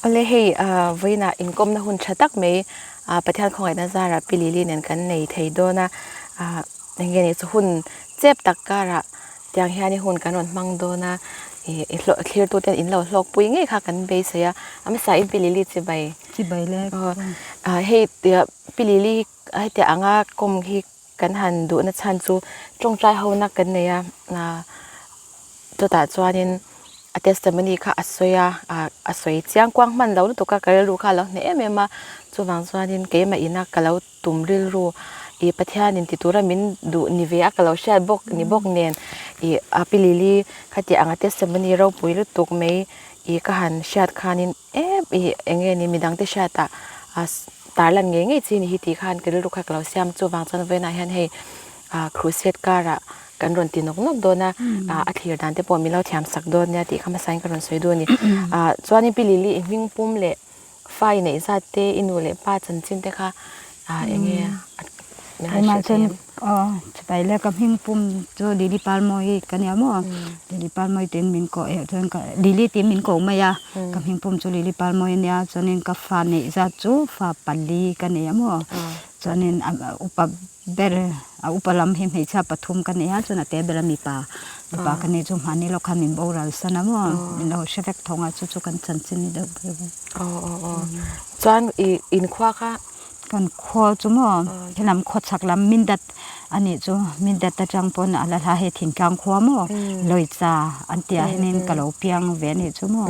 Awle hei vawiinah inkawmna hun tha tak mai Pathian khawngaihna zarah Pi Lili nen kan nei thei dawn a, eng nge ni chu hun chep tak karah tiang hian i hun kan rawn hmang dawn a, ih thlirtu ten in lo hlawk pui ngei kha kan beisei a, a hmasa in Pi Lili chibai. Chibai le. Hei Pi Lili hetiang anga kawm hi kan han duhna chhan chu tawngtai hona kan nei a, chutah chuanin a testimony kha a sawi a, a sawi chiang kuang hman lo lutuk a, ka rilru kha a lo hneh em em a, chuvang chuanin keimah ina ka lo tum rilru ih Pathianin ti tura min duh ni ve a ka lo hriat bawk ni bawk nen ih a pi Lily khati ang a testimony ropui lutuk mai ih ka han hriat khanin em ih eng nge ni midang te hriatah a tarlan ngei ngei chi ni hi tih khan ka rilru kha ka lo siam chuvang chuan vawiinah hian hei ah crusade karah kan rawn ti nawk nawk dawn a ah a thlir dan te pawh min lo thiam sak dawn nia tih kha hmasain ka rawn sawi duh a ni ah chuanin pi Lily i hming pum leh fa i neih zat te i nu leh pa chanchin te kha ah eng nge min han hrilh thei em? Aw chipai le ka hming pum chu Lily Parmawi ka nia maw Lily Parmawi tiin min koh eh chuan ka Lily tiin min koh mai a ka hming pum chu Lily Parmawi a nia chuanin ka fa neih zat chu fa pali ka nei a maw chuanin a upa ber a upa lam hi hmeichhia pathum ka nei a chuan a te ber a mipa mipa ka nei chu hmani lawk khan min boral san a maw min lo hre vek thawng a chu chu kan chanchin ni deuh ber a. Aw aw aw chuan i inkhua kha Kan khua chu maw helam khawchhak lam Mindat a nih chu Mindat atang pawn a la hla hei thingtlang khua maw Loicha an tih ah hianin ka lo piang ve a nih chu maw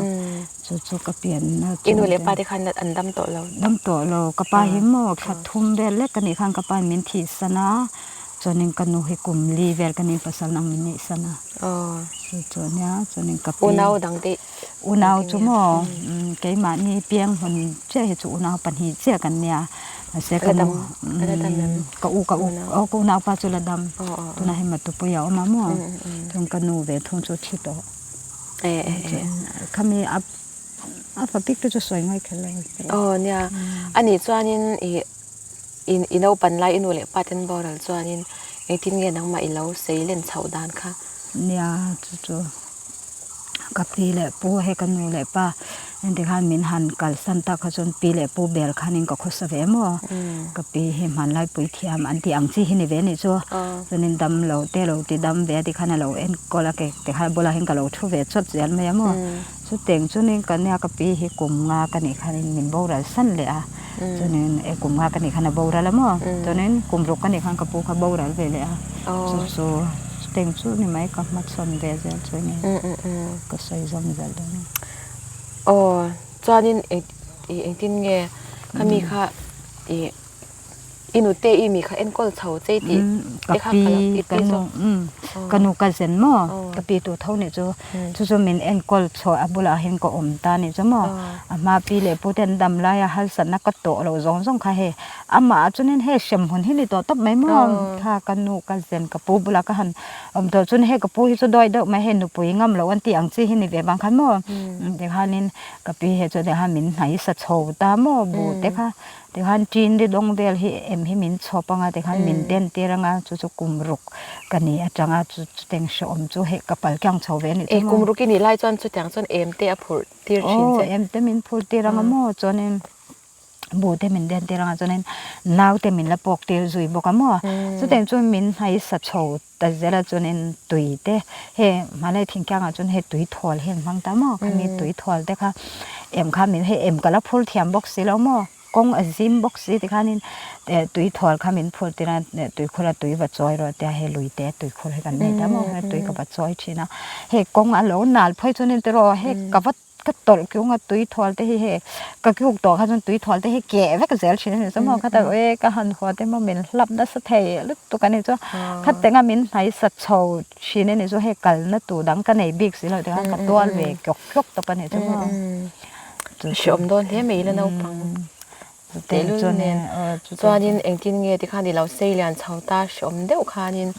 chu chu ka pianna chu I nu leh pa te khan an dam tawh lo dam tawh lo ka pa hi maw thla thum vel lek a nih khan ka pa in min thih san a chuanin ka nu hi kum li vel ka nih pasal nang min neih san a chu chu a nia chuanin ka pi unau dang te Unau chu maw keimahni piang hmun chiah hi chu unau pahnih chiah kan nia mahse ka nu ka u ka u aw ka unau pa chu la dam tunah hian matupui a awm a maw chuan ka nu ve thung chu thi tawh khami a a fa bik te chu sawi ngai kher lo aw nia ani chuanin ih i naupan lai i nu leh pa ten boral chuanin engtin nge nangmah i lo sei len chhoh dan kha nia chu chu. Ka pi leh pu hei ka nu leh pa heng tikhan min han kalsan tak kha chuan pi leh pu ber khanin ka khawsa ve maw ka pi hi hmanlai pui thiam an tih ang chi hi ni ve anih chu chuanin dam lo te lo ti dam ve a tikhan a lo enkawl a ke tikhan a bulah hian ka lo thu ve chawt zel mai a maw chuteng chuanin ka nia ka pi hi kum nga ka nih khanin min boral san leh a chuanin e kum nga ka nih khan a boral a maw chuanin kum ruk ka nih khan ka pu kha boral ve leh a chu chu. Chuteng chu ni mai ka hmachhawn ve zel chu nge ka sawi zawm zel dawn a ni. Aw chuanin engtin nge khami kha ih i nute i mi kha enkawl chho che tih te kha ka lo i pi zawk. Ka nu ka zen maw ka pi tu tho nih chu chu chu min enkawl chho a bulah hian ka awm ta nih chu maw a hma pi leh pu ten dam laia harsatna ka tawh loh zawng zawng kha hei Amah chuanin hei hrem hun hi ni tawh tawp mai maw kha ka nu ka zen ka pu bulah ka han awm tawh chuan hei ka pu hi chu dawi deuh mai hei nupui ngam loh an tih ang chi hi ni ve vang khan maw tikhanin ka pi he chuan tikhan min hnai sa chho ta maw bu te kha tikhan ṭin ri dawng vel hi em hi min chhawp anga tikhan min den tir anga chu chu kum ruk ka ni atanga chu chuteng hrehawm chu hei ka pal tlang chho ve a nih chu maw. Kum ruk i nih lai chuan chutiang chuan em te a phurh tir thin che. Aw em te min phurh tir anga maw chuanin. Bu te min den tir anga chuanin nau te min la pawk tir zui bawk a maw chutiang chuan min hnai sa chho ta zel a chuanin tui te hei hmanlai thingtlangah chuan hei tui thawl hi an hmang ta maw khami tui thawl te kha em kha min hei em ka la phur thiam bawk si lo maw kawng a zim bawk si tikhanin tui thawl kha min phur tir a tuikhur a tui va chawi rawh tia hei lui te tuikhur hi kan nei ta maw tui ka va chawi thin a hei kawng a lo nal phei chuanin tiraw hei ka va ka tawlh kiu nga tui thual te hi hei ka kiuk tawh kha chuan tui thual te hi keh vek zel thin a ni chuan maw kha ta e ka han haw te maw min hlap nasa thei lutuk a ni chuan kha teng a min hnai sa chho thin a ni chu hei kalna tur dang ka nei bik si lo ti khan ka tual ve kyawk kyawk tawp a ni chu maw hreawm dawn hle mai la naupang tehlul nen chuanin engtin nge tikhan i lo sei lian chho ta hreawm deuh khanin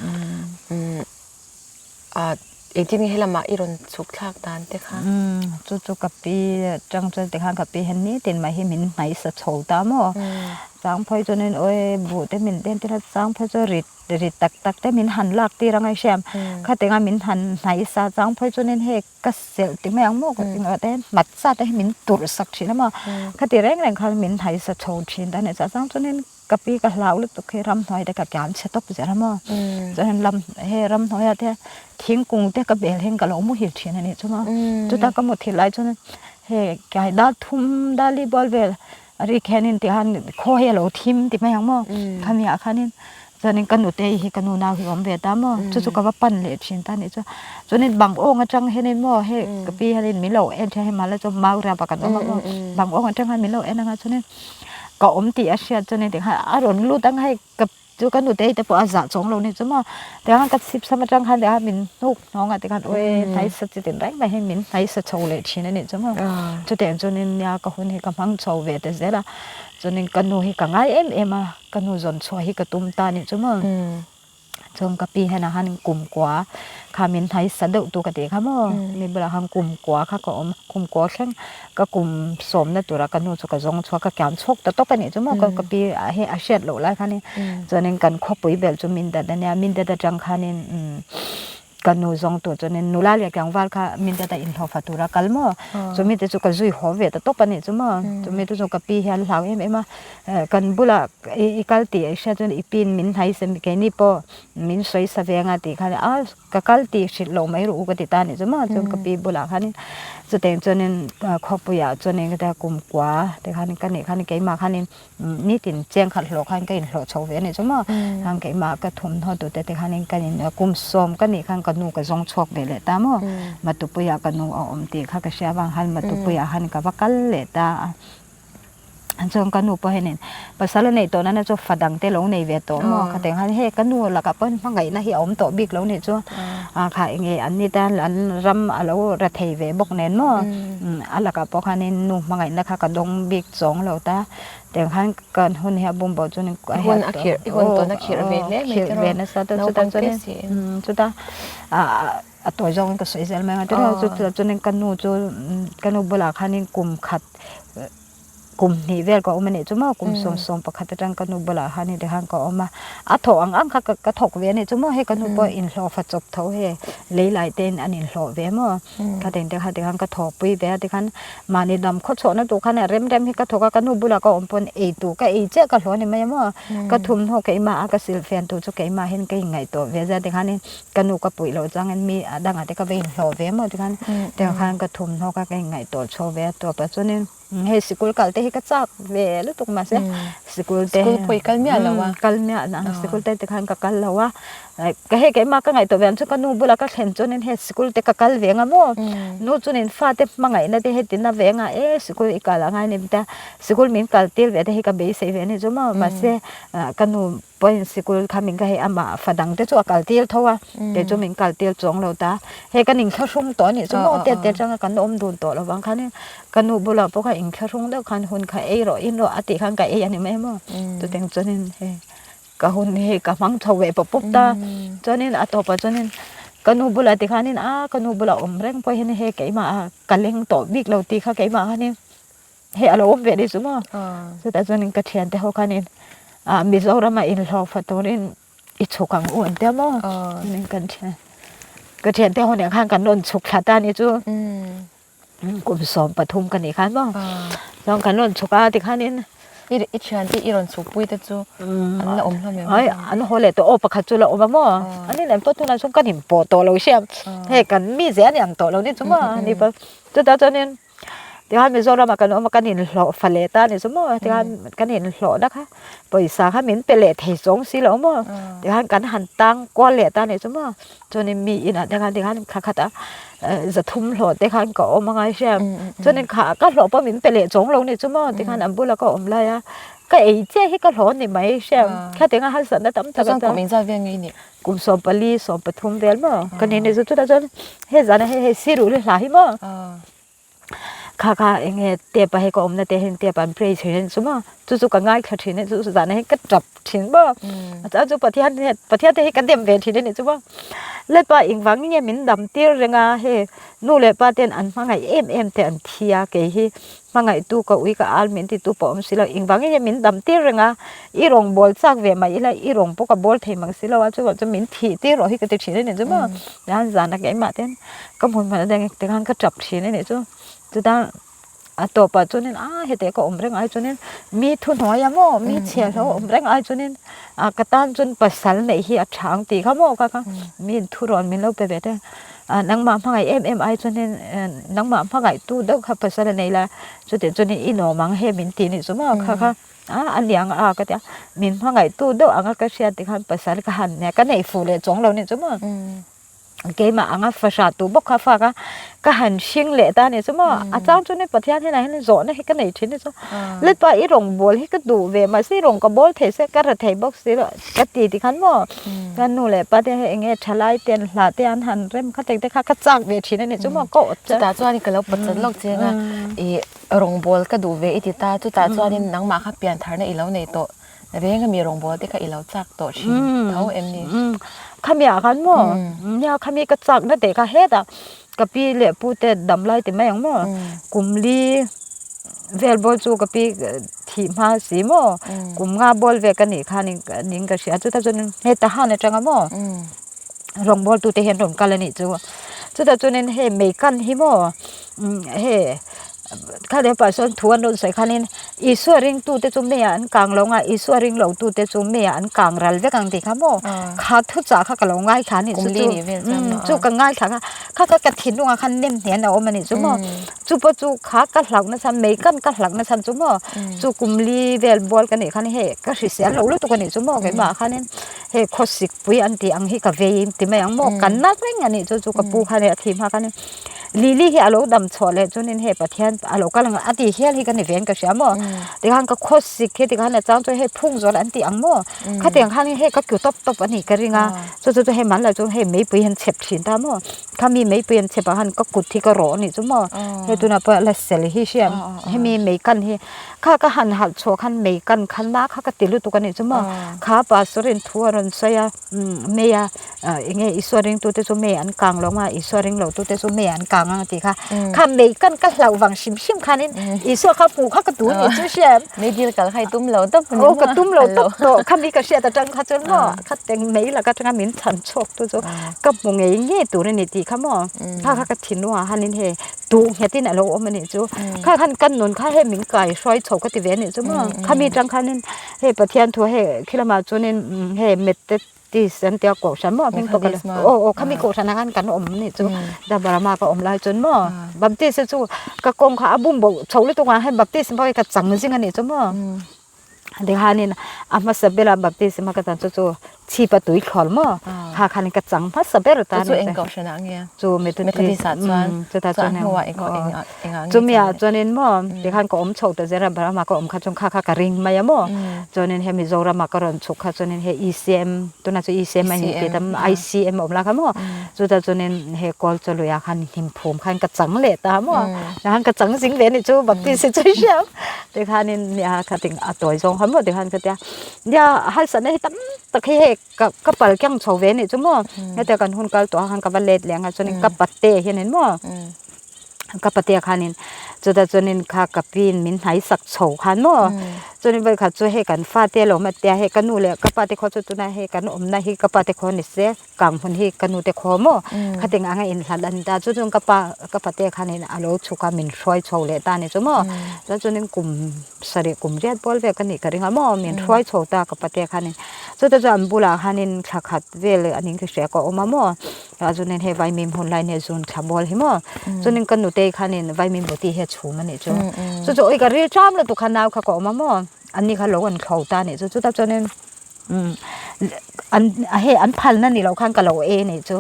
Ah, engtin nge helamah i rawn chhuk thlak dan te kha? Umm, chu chu ka pi atang chuan tikhan ka pi hian nitin mai hi min hnai sa chho ta maw? Chang phei chuanin awi buh te min den tir a, chang phei chu rit rit tak tak te min han lak tir anga i hriam. Khatinga min han hnaih sa chang phei chuanin hei ka selh ti mai ang maw ka ti ngawt e, hmat sa te hi min turh sak thin a maw. Khati reng reng khan min hnaih sa chho thin ta a ni. Chah chang chuanin ka pi ka hlau lutuk hi ramhnuai te ka kian chhe tawp zel a maw. Chuanin lam hei ramhnuaiah te thingkung te ka bel hian ka lo muhil thin a nih chu maw. Chuta ka muthilh lai chuanin hei kai dal thum dal li bual vel A rik hianin ti khan khaw hi a lo thim ti mai ang maw khami ah khanin chuanin ka nute hi ka nu nau hi a awm ve ta maw chu chu ka va pan leh thin ta nih chu chuanin bang awng atang hianin maw hei ka pi hianin min lo en thin a hei mahla chu mau riap ah kan awm a maw bang awng atang khan min lo en anga chuanin ka awm tih a hriat chuanin tikhan a rawn lut ang hei ka Chu ka nutei te pawh a zah chawng lo ni chu maw. Tiang ka chhip sam atang khan a min hnuk hnawng a tikhan awi hnai sa chi tin reng mai hi min hnai sa chho leh thin a nih chu maw. Chutiang chuanin nia ka hun hi ka hmang chho ve ta zel a, chuanin ka nu hi ka ngai em em a, ka nu zawn chhuah hi ka tum ta a nih chu maw. Chuan ka pi henah khan kumkua kha min hnai sa deuh tu ka tih kha maw, mi bulah khan kumkua kha ka awm a, kumkua thleng ka kum sawmna tura ka nu chu ka zawng chhuak ka kiam chhuak ta tawk a nih chu maw ka pi hi a hriat loh lai khanin chuanin kan khawpui belh chu min dat ania min dat atang khanin ka nu zawng tur chuanin nula leh tlangval kha min dat a inhlawhfa tura kal maw chumi te chu ka zui haw ve ta tawp a nih chu maw chumi te chu ka pi hian hlau em em a kan bulah i kal tih a hriat chuan i pin min hnai se keini pawh min sawi sa ve anga tih khan a Ka kal tih hrilh loh mai rawh u ka ti ta nih chu maw chuan ka pi bulah khanin chuteng chuanin khawpuiah chuanin ka tia kumkua te khan ka nih khan keimah khanin nitin cheng khat hlawh khan ka inhlawh chho ve a nih chu maw khan keimah ka thawmhnaw tute te khanin ka in kum sawm ka nih khan ka nu ka zawng chhuak ve leh ta maw Matupuiah ka nu a awm tih kha ka hria avang khan Matupuiah khan ka va kal leh ta a. Chuan ka nu pawh hianin pasal a neih tawh nana chu fa dang te lo nei ve tawh maw kha teng khan hei ka nu lakah pawh hmangaihna hi a awm tawh bik lo nih chu a kha eng nge an ni tan an ram a lo ra thei ve bawk nen maw a lakah pawh khanin nu hmangaihna kha ka dawng bik chawng lo ta tiang khan kan hun hi a bum pawh chuan hun a khirh i hun tawn a khirh ve hle mai khirh ve nasa ta chutah chuanin chutah ah. A tawi zawngin ka sawi zel mai ang a ti chu chutah chuanin ka nu chu ka nu bulah khanin kum khat kum hnih vel ka awm a nih chu maw kum sawm sawm pakhat atang ka nu bulah khanin tikhan ka awm a a thawh ang ang kha ka thawk ve a nih chu maw hei ka nu pawh inhlawh fa chawp tho hei lei lai te in an inhlawh ve maw khatin te kha tikhan ka thawhpui ve a tikhan mahni dam khaw chhuahna tur khan a rem rem hi ka thawk a ka nu bulah ka awm pawn ei tur ka ei chiah ka hlawh a ni mai a maw ka thawmhnaw keimah a ka silhfen tur chu keimah hian ka inngaihtuah ve zia tikhanin Ka nu ka puih loh chuangin mi a dangah te ka va inhlawh ve maw tikhan tiang khan ka thawmhnaw kha ka inngaihtuah chho ve a tawp a chuanin hei sikul kal te hi ka chak ve lutuk mahse sikul te Sikul pawh i kal miah lo a kal miah lo a sikul te tikhan ka kal lo a ka hei keimah ka ngaihtuah ve ang chu ka nu bulah ka thlen chuanin hei sikul te ka kal ve anga maw nu chuanin fate hmangaihna te heti na ve anga e sikul i kal angai ni ta sikul min kal tir ve te hi ka beisei ve a ni chu maw mahse ka nu Pawhin sikul kha min ka hei amah fa dang te chu a kal tir tho a, kei chu min kal tir chuang lo ta. Hei kan inthlahrung tawh a nih chu maw tet te atanga kan awm dun tawh lovang khanin ka nu bulah pawh kha inthlahrung deuh khan hun kha ei rawh in rawh a tih khan ka ei a ni mai maw. Chutiang chuanin hei ka hun hi ka hmang chho ve pawp pawp ta. Chuanin a tawpah chuanin ka nu bulah tikhanin a ka nu bulah awm reng pawh hian hei keimah ka leng tawh bik lo tih kha keimah khanin Hei a lo awm ve ni chu maw? Chutah chuanin ka thiante ho khanin ah Mizorama inhlawhfa turin i chhuk ang u an tia maw? Chuanin kan thian ka thiante ho nen khan kan rawn chhuk thla ta ni chu kum 13 ka nih khan maw? Chuan kan rawn chhuk a tikhanin I thiante i rawn chhuk pui te chu an la awm hlawm em? Ai an haw leh tawh aw pakhat chu la awm a maw? An in pawh tunah chuan kan inpawh tawh lo hriam hei kan mi zel a ni ang tawh lo ni chu maw? Ni pawh chutah chuanin Tikhan Mizoramah kan awm a, kan inhlawh fa leh ta a ni chu maw? Tikhan kan inhlawhna kha pawisa kha min pe leh thei zawng si lo maw? Tikhan kan han tang kual leh ta a ni chu maw? Chuanin mi inah te khan tikhan thla khatah zathum hlawh te khan ka awm a ngai hria. Chuanin kha ka hlawh pawh min pe leh chawng lo ni chu maw? Tikhan an bula ka awm lai a, ka ei chiah hi ka hlawh a ni mai hria. Khatinga harsatna tam tak a ta. Chuan kum engzat vel nge i nih? Kum 14, 13 vel maw? Ka ni ni chu chutah chuan he zana hei hei siruh le hla hi maw? Kha kha eng nge tape ah hei ka awmna te hian tape ah an pray thin a ni chu maw chu chu ka ngaithla thin a chu chu zanah hian ka tap thin maw a chuan chu Pathian hian Pathian te hi ka dem ve thin a ni chu maw Lalpa engvang nge min dam tir reng a hei nu leh pa ten an hmangaih em em te an thi a kei hi hmangaihtu ka ui ka al min titu pawh awm si lo engvang nge min dam tir reng a i rawn bawl chak ve mai ila i rawn pawh ka bawl thei mang si lo a chuvang chuan min thih tir rawh hi ka ti thin a ni chu maw tichuan zan a keimah ten ka hmun hman atang tikhan ka tap thin a nih chu chutah a tawpah chuanin a hetiang ka awm reng ai chuanin mi thuhnuai a maw mi chhiah hlauh awm reng ai chuanin ah ka tan chuan pasal neih hi a tha ang tih kha maw kha kha mi thurawn min lo pe ve te ah nangmah hmangaih em em ai chuanin nangmah hmangaih tu deuh kha pasal a nei la chutiang chuanin i nuam ang he min tih a nih chu maw kha kha a a liang a ka ti a min hmangaih tu deuh anga ka hriat tikhan pasal ka han ka neih fuh leh chuang lo a nih chu maw. Keimah anga fahrah tu bawk kha fak a, ka han hring leh ta a ni chu maw, a chang chu ni Pathian hian ah hian zawhna hi ka nei thin a ni chu, Lalpa i rawngbâwl hi ka duh ve mahse i rawn ka bâwl thei se ka ra thei bawk si lo ka ti ti khan maw, ka nu leh pa te hei eng nge thalai te an hlah te an han rem kha tek te kha ka chak ve thin a ni chu maw ka awt chuan. Chutah chuan ka lo pawt lawk chiang a, i rawngbâwl ka duh ve i ti ta, chutah chuanin nangmah kha piantharna i lo nei tawh. Reng a mi rawngbâwl te kha i lo chak tawh thin tho em ni? Khami ah khan maw nia khami ka chak na teh kha hetah ka pi leh pu te dam lai ti mai ang maw kum li vel bawl chu ka pi thih hma si maw kum nga bawl vel ka nih khan in ka hria chutah chuan heta han atanga maw rawngbâwl tute hian rawn kal a nih chu chutah chuanin hei mei kan hi maw hei. Kha leh pah sawn thu an rawn sawi khanin Isua ringtute chu meiah an kang lo ang a, Isua ring lotute chu meiah an kang ral vek ang tih kha maw? Kha thuchah kha ka lo ngaithla a nih chu chu chu ka ngaithla kha kha kha ka thinlungah khan nem hnian a awm a nih chu maw? Chu pawh chu kha ka hlauh nasa mei kan ka hlauh nasa chu maw? Chu kum li vel bual ka nih khan hei ka hrisel lo lutuk a nih chu maw keimah khanin hei khawsik pui an tih ang hi ka vei ti mai ang maw? Ka na reng a nih chu chu ka pu khan hei a thih hma khanin. Lily hi a lo dam chhuah leh chuanin hei Pathian a lo kal ang a tih hial hi ka ni ve in ka hria maw tikhan ka khawsik hi tikhan a chang chuan hei phung zawl an tih ang maw khatiang khan hei ka kyu tawp tawp a nih ka ring a chu chu chu hei man lo chu hei meipui an chhep thin ta maw khami meipui an chhep ah khan ka kut hi ka rawh a nih chu maw hei tunah pawh la sel hi hriat hemi mei kan hi kha ka han halh chhuah khan mei kan khan na kha ka ti lutuk a nih chu maw kha pastor in thu a rawn sawi a mei a. Eng nge Isua ringtute chu mei an kang lo anga, Isua ring lotute chu mei an kang ang tih kha. Kha mei kan ka hlauh vang hrim hrim khanin Isua kha hmuh kha ka duh ni chu hria em. Mei dil kal kha i tum lo tawp ni maw? Aw ka tum lo tawp tawh. Kha mi ka hriat atang kha chuan maw kha teng mei laka atanga min chhan chhuak tu chu ka hmu ngei ngei tur a ni tih kha maw. Kha kha ka thinlungah hanin hei duh nghetin a lo awm a nih chu. Kha khan ka nun kha hei min kai hruai chho ka ti ve a nih chu maw. Khami atang khanin hei Pathian thu hei khilamah chuanin hei mette Tis an tia kohhran maw hming pawh ka la aw aw khami kohhran ah khan kan awm nih chu Burma ka awm lai chuan maw Baptist te chu ka kawng kha a bum boh chho lutuk ang hei Baptist pawh hi ka chang zing a nih chu maw tikhanin a hmasa ber a Baptist hma ka chan chu chu chhip a tui thlawl maw kha khanin ka chang hmasa ber ta chu eng kohhran ah nge chu Methodist ah chuan chutah chuan Chumi ah chuanin maw tikhan ka awm chho ta zel a Burma ka awm kha chuan kha kha ka ring mai a maw chuanin he Mizoram ah ka rawn chhuk kha chuanin he ECM tunah chu ECM a inti ta ICM a awm la kha maw chutah chuanin he kawl chaw lui ah khan hnim phum khan ka chang leh ta maw tikhan ka chang zing ve a nih chu Baptist hi chu i hria tikhanin nia kha ting a tawi zawng kha maw tikhan ka tia nia harsatna hi tam tak hi hei ka ka pal keng chho ve a nih chu maw hetiang kan hun kal tawh ah khan ka va let leh ang a chuanin ka pate hianin maw. Ka patea khanin chutah chuanin kha ka piin min hnai sak chho khan maw chuanin vawi khat chu hei kan fate a lo awm a tia hei ka nu leh ka pate khaw chu tunah hei kan awmna hi ka pate khaw ni se kang hmun hi ka nute khaw maw khating anga inhlat a ni ta chu chuan ka pa ka patea khanin a lo chhuk a min hruai chho leh ta a ni chu maw chuan chuanin kum sarih kum riat bual vel ka nih ka ring a maw min hruai chho ta ka patea khanin chutah chuan an bulah khanin thla khat vel a ning ka hria ka awm a maw. A chuanin hei vaimim hun lai nia zun thla bawl hi maw chuanin ka nutei khanin vaimim roti hi a chhum a nih chu chu chu oi ka ril ṭam lutuk kha nau kha ka awm a maw an ni kha lo an thlo ta a nih chu chutah chuanin umm an hei an phalna ni loh khan ka lo ei a nih chu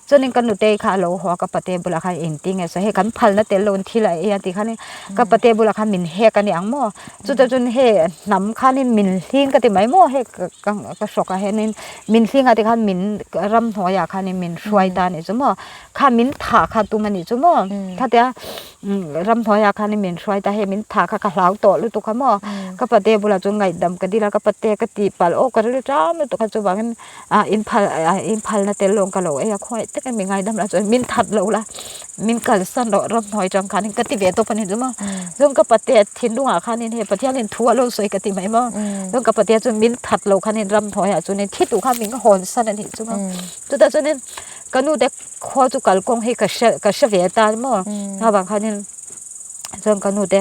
chuanin ka nutei kha a lo haw a ka pate bulah khan engtin nge sawi hei kan phalna tel lo in thil a ei a tih khanin ka pate bulah khan min hek a ni ang maw chutah chuan hei hnam khanin min hling ka ti mai maw hei ka ka hrawk ah hianin min hling a tikhan min ramhnuaiah khanin min hruai ta a nih chu maw kha min thah kha tum a nih chu maw khatia ramhnuaiah khanin min hruai ta hei min thah kha ka hlau tawh lutuk kha maw ka pate bulah chuan ngaihdam ka dil a ka pate ka tih palh aw ka ril ṭam lutuk kha chuvangin ah in phal ah in phalna tel lawng ka lo ei a khawngaih takin mi ngaidam la chuan min that lo la min kalsan loh ramhnuai atang khanin ka ti ve tawp a ni chu maw chuan ka pate thinlungah khanin hei Pathianin thu a lo sawi ka ti mai maw chuan ka pate chuan min that lo khanin ramhnuaiah chuanin thi tur khan min hawnsan a nih chu maw chutah chuanin ka nu te khua chu kalkawng hi ka hre ka hre ve ta maw avang khanin chuan ka nu te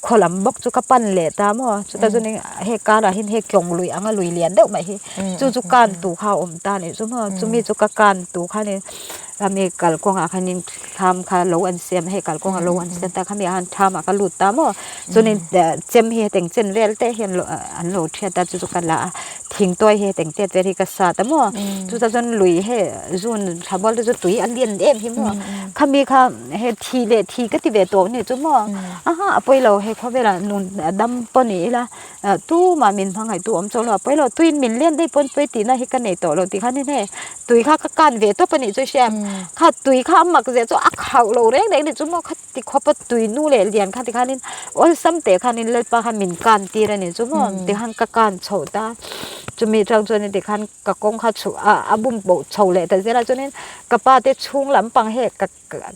khaw lam bawk chu ka pan leh ta maw chutah chuanin hei karah hian hei kawng lui anga lui lian deuh mai hi chu chu kan tur kha a awm ta a nih chu maw chumi chu ka kan tur khanin khami kalkawngah khanin thlam kha lo an siam hei kalkawngah lo an siam ta khami ah khan thlam ah ka lut ta maw chuanin chem hi hetiang chen vel te hian an lo thiat a chu chu ka la a thingtuai hi hetiang tet vel hi ka sat a maw chutah chuan lui hei zun thla mual te chu tui a lian em hi maw khami kha hei thi leh thi ka ti ve tawh a nih chu maw a ha a pawi lo hei khawvelah nun a dam pawh ni ila ah tumah min hmangaih tu awm chuang lo a pawi lo tuiin min len daih pawn pawi tihna hi ka nei tawh lo tih khan in hei tui kha ka kan ve tawp a nih chu i hria kha tui kha a mak zia chu a khauh lo reng reng a nih chu maw kha ti khawpa tui nu leh lian kha tikhanin awlsam teh khanin lalpa khan min kan tir a ni chu maw tikhan ka kan chhoh ta chumi atang chuanin tikhan ka kawng kha chhuh a a bum poh chho leh ta zel a chuanin ka pa te chhung lampang hei ka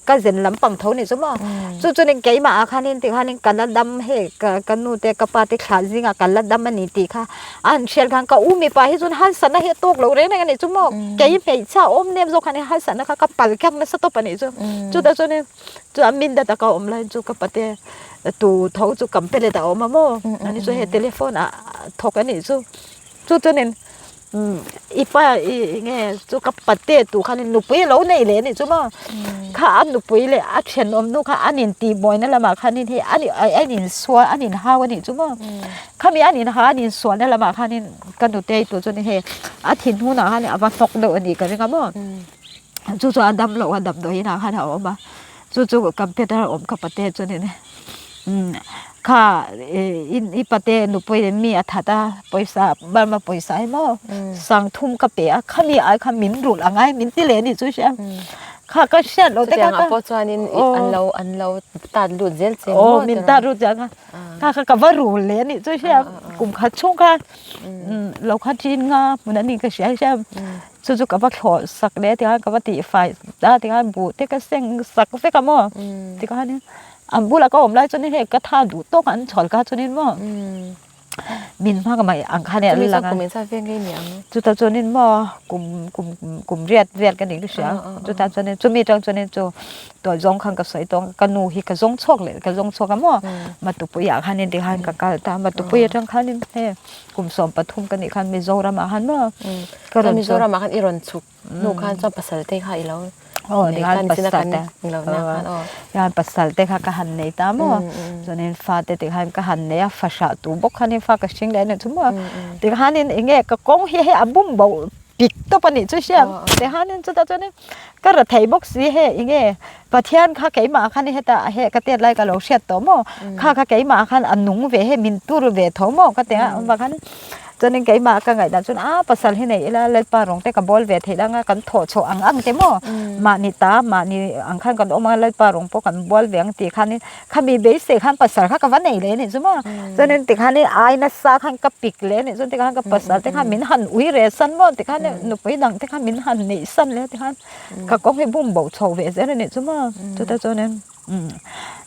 ka zen lampang tho ni chu maw chu chuanin keimah ah khanin tikhanin ka la dam hei ka ka nu te ka pa te thlah zingah ka la dam a ni tih kha a han hriat khan ka u mipa hi chuan harsatna hi a tawk lo reng reng a ni chu maw kei hmeichhia awm nem zawk khan harsatna kha ka pal kher nasa tawp a nih chu chutah chuanin chuan min dat a ka awm laiin chu ka pate tu tho chu kam pe let a awm a maw ani chu hei telephone ah thawk a nih chu chu chuanin i pa i enge chu ka pate tu khanin nupui a lo nei leh a nih chu maw kha a nupui leh a thenawm nu kha an intihbuaina lamah khanin hei an an insual an inhau a nih chu maw khami an inhau an insualna lamah khanin ka nutei tur chuan hei a thin hunah khan a va hnawk deuh a nih ka ring a maw. Chu chu a dam loh a damdawiin ah khan a awm a chu chu computer a awm kha pate chuanin umm kha ih i pate nupui mi a that a pawisa Burma pawisa hi maw sangthum ka pe a khami ai kha min rulh ang ai min ti leh a nih chu hria kha ka hriat loh te kha chutiang ah pawh chuanin an lo an lo tat lut zel che maw aw min tat lut zel a kha kha ka va rul leh a nih chu hria kum khat chhung khan lo kha ṭin nga hmun a ni ka hria hria. Chu chu ka va thlawh sak leh tikhan ka va tihfai ta tikhan buh te ka seng sak vek a maw tikhanin an bulah ka awm lai chuanin hei ka tha duh tawk an chhawl kha chuanin maw min hma ka mai ang khan an lang a chutah chuanin maw kum kum kum riat vel ka nih ka hria chutah chuanin chumi atang chuanin chu tawh zawng khan ka sawi tawh ka nu hi ka zawng chhuak leh ka zawng chhuak a maw matupui ah khanin tikhan ka kal ta matupui atang khanin hei. Kum 13 ka nih khan Mizoram ah khan maw ka rawn Mizoram ah khan i rawn chhuk hnu khan chuan pasal te kha i lo nei khan pasal te khan pasal te kha ka han nei ta maw chuanin fa te ti khan ka han nei a fa hrah tu bawk khanin fa ka hring leh a nih chu maw tikhanin eng nge ka kawng hi hei a bum bo pik tawp a nih chu hriat tikhanin chutah chuanin ka ra thei bawk si hei eng nge Pathian kha keimah khan heta he ka tet lai ka lo hriat tawh maw kha kha keimah khan a nung ve he min tur ve tho maw ka ti a awm vang khan chuanin keimah ka ngaihdan chuan a pasal hi nei ila Lalpa rawng te ka bawl ve theih anga kan thawh chhuah ang ang te maw mahni ta mahni ang khan kan awm a Lalpa rawng pawh kan bawl ve ang tih khanin khami beisei khan pasal kha ka va nei leh a nih chu maw chuanin tikhanin ai nasa khan ka pik leh a nih chuan tikhan ka pasal te khan min han ui reh san maw tikhan nupui dang te khan min han neih san leh tikhan. Ka kawng hi bum bo chho ve zel a nih chu maw chutah chuanin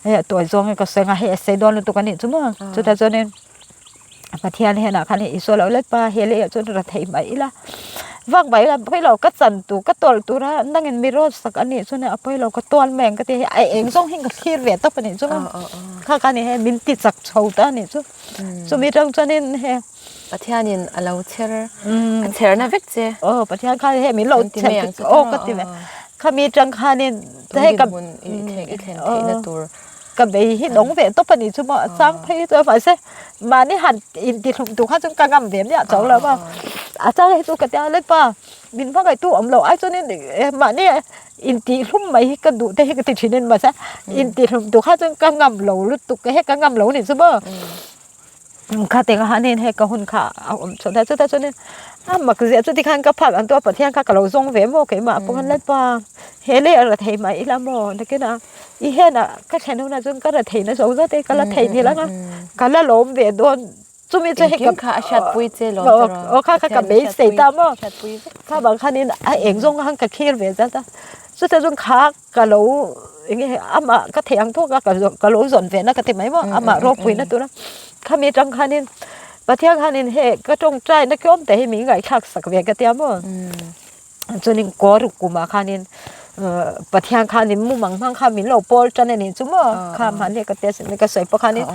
hei a tuai zawng hi ka sawi ang a hei a sei dawn lutuk a nih chu maw chutah chuanin Pathian hnenah khan hei Isua lo let pa he leiah chuan ra thei mai ila vak mai ila pawi lo ka chan tur ka tawlh tura nangin mi rawt sak a nih chuan a pawi lo ka tual mai ang ka ti a hei a eng zawng hi ka thlir ve tawp a nih chu maw kha kha ni hei min ti chak chho ta a nih chu chumi atang chuanin hei. Pathianin a lo chher a chherna vek che. Aw Pathian khan hei min lo chher aw ka ti ve. Khami tang khanin hei ka i thlen theihna tur. Ka bei hi dawng ve tawp a nih chu maw a chang phei hi chuan mahse mahni han intihlum tur kha chuan ka ngam ve miah chauh lo maw a chang hi chu ka tia lalpa min hmangaihtu awm loh ai chuanin mahni intihlum mai hi ka duh te hi ka ti thin a ni mahse intihlum tur kha chuan ka ngam lo lutuk he ka ngam lo a nih chu maw. Kha teng ah hianin hei ka hun kha a awm chho ta chutah chuanin a mak ziah chuti khan ka phak ang tawh a Pathian kha ka lo zawng ve maw keimah pawh khan Lalpa he lei a ra thei mah ila maw nakinah i henah ka thlen hunah chuan ka ra thei na zo zat e ka la thei nghilh ang a ka la lawm ve dawn chumi chu hei Engkim kha a hriatpui che lawm tawh aw kha kha ka beisei ta maw kha vang khanin a eng zawng khan ka thlir ve zat a chutah chuan kha ka lo eng nge amah ka theih ang tawk a ka ka lo zawn ve na ka ti mai maw amah ropuina tura khami atang khanin Pathian khanin hei ka tawngtai na kiawm te hi min ngaihthlak sak ve ka tia maw chuanin kaw ruk kumah khanin Pathian khanin mumang hmang khan min lo pawl tan a nih chu maw kha mahni ka test ka sawi pawh khanin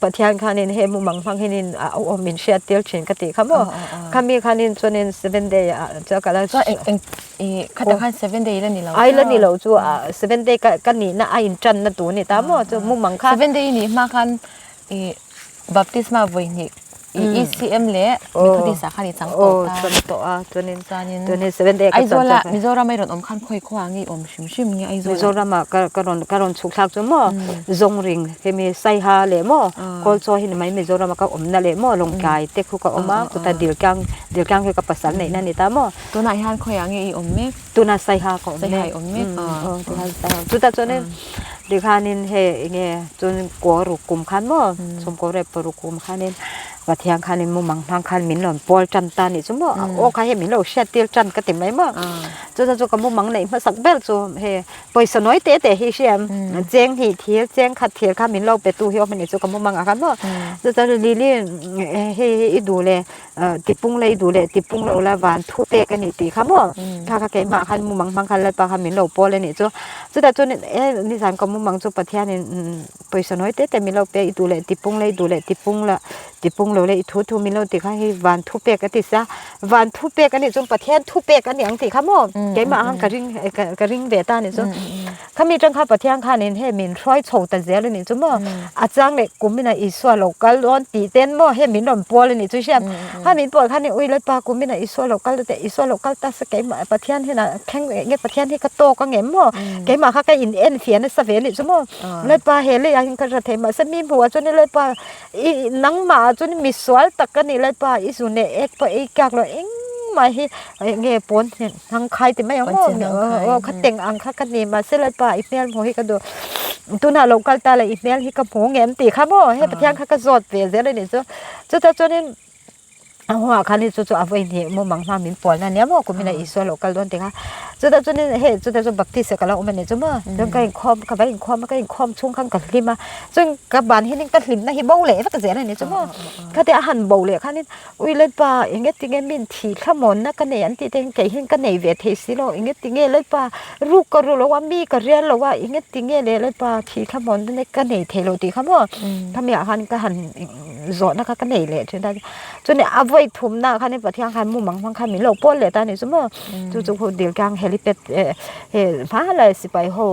Pathian khanin hei mumang hmang hianin a awm min hriat tir thin ka tih kha maw khami khanin chuanin seven day ah chuan ka la I khata khan seven day la ni lo. Ai la ni lo chu a seven day ka ka nihna a in tan na tur ni ta maw chu mumang kha. Seven day nih hma khan i baptisma vawi hnih i ECM leh Methodist ah khan i chang tawh ta. Aw chang tawh a chuanin chuanin seven day ka chan Aizawl ah Mizoram a i rawn awm khan khawi khaw ah nge i awm hrim hrim nge Aizawl ah. Mizoram ah ka ka rawn ka rawn chhuk thlak chu maw Zawngring hemi Saiha leh maw Kawlchaw hi ni mai Mizoram a ka awmna leh maw Lawngtlai te khu ka awm a chutah Diltlang Diltlang hi ka pasal neihna a ni ta maw. Tunah hian khawiah nge i awm mek? Tunah Saiha ka awm mek. Saiha i awm mek. Aw tunah Saiha. Chutah chuanin tikhanin hei enge chuan kaw ruk kum khan maw chhungkaw rep paruk kum khanin Pathian khanin mumang hmang khan min rawn pawl tan ta nih chu maw aw kha hei min lo hriat tir tan ka ti mai maw. Chutah chu ka mumang neih hmasak ber chu hei pawisa nawi te te hi hriam cheng hnih thir cheng khat thir kha min lo pe tu hi awm a nih chu ka mumang ah khan maw. Chutah Lily hei hi i duh le Tipung lei duh leh tipung lo la van thu pek a nih tih kha maw kha kha keimah khan mumang hmang khan Lalpa kha min lo pawl a nih chu chutah chuan e nizan ka mumang chu Pathianin pawisa nawi te te min lo pe i duh leh tipung lei duh leh tipung la tipung lo leh i thu thu min lo tih kha hei van thu pek a ti sia van thu pek a nih chuan Pathian thu pek a ni ang tih kha maw keimah khan ka ring ka ring ve ta a nih chu. Khami tang kha Pathian khanin hei min hruai chho ta zel a nih chu maw? A chang leh kumina Isua lo kal dawn tih ten maw hei min rawn pual a nih chu hriat. Kha min pual khanin ui Lalpa kumina Isua lo kal teh Isua lo kal ta se keimah Pathian hian a thleng leh nge Pathian hi ka tawk angem maw? Keimah kha ka in en fiah nasa ve a nih chu maw? Lalpa he leiah hian ka hre thei mahse mi hmuh ah chuan Lalpa I nangmah ah chuan misual tak a nih Lalpa i zu neh ek pawh ei kiak lo engmah hi eng nge pawn hnang khai ti mai ang maw aw kha teng ang kha ka ni mahse Lalpa i hmel hmuh hi ka duh tunah lo kal ta la i hmel hi ka hmu ngem tih kha maw hei Pathian kha ka zawt ve zel a nih chu chutah chuanin A hunah khan hei chu chu a vawi hnih mumang hma min pualna ania maw kum ina Isua lo kal dawn tih kha chutah chuanin hei chutah chuan baptist ah ka lo awm a nih chu maw chuan ka inkhawm ka va inkhawm a ka inkhawm chhung khan ka hlim a chuan ka ban hianin ka hlimna hi bo leh vek zel a ni chu maw khatia a han bo leh khanin ui Lalpa eng nge tinge min thi thlamawnna ka nei an tih te hian kei hian ka nei ve thei si lo eng nge tinge Lalpa ruk ka ru lo a mi ka rial lo a eng nge tinge le Lalpa thi thlamawnna ka nei thei lo tih kha maw khami ah khan ka han zawhna kha ka nei leh thin a chuan a vawi thumna ah khanin Pathian khan mumang hmang khan min lo pawl leh ta a ni chu maw chu chu khu dil tlang helipad eh he hma sipai ho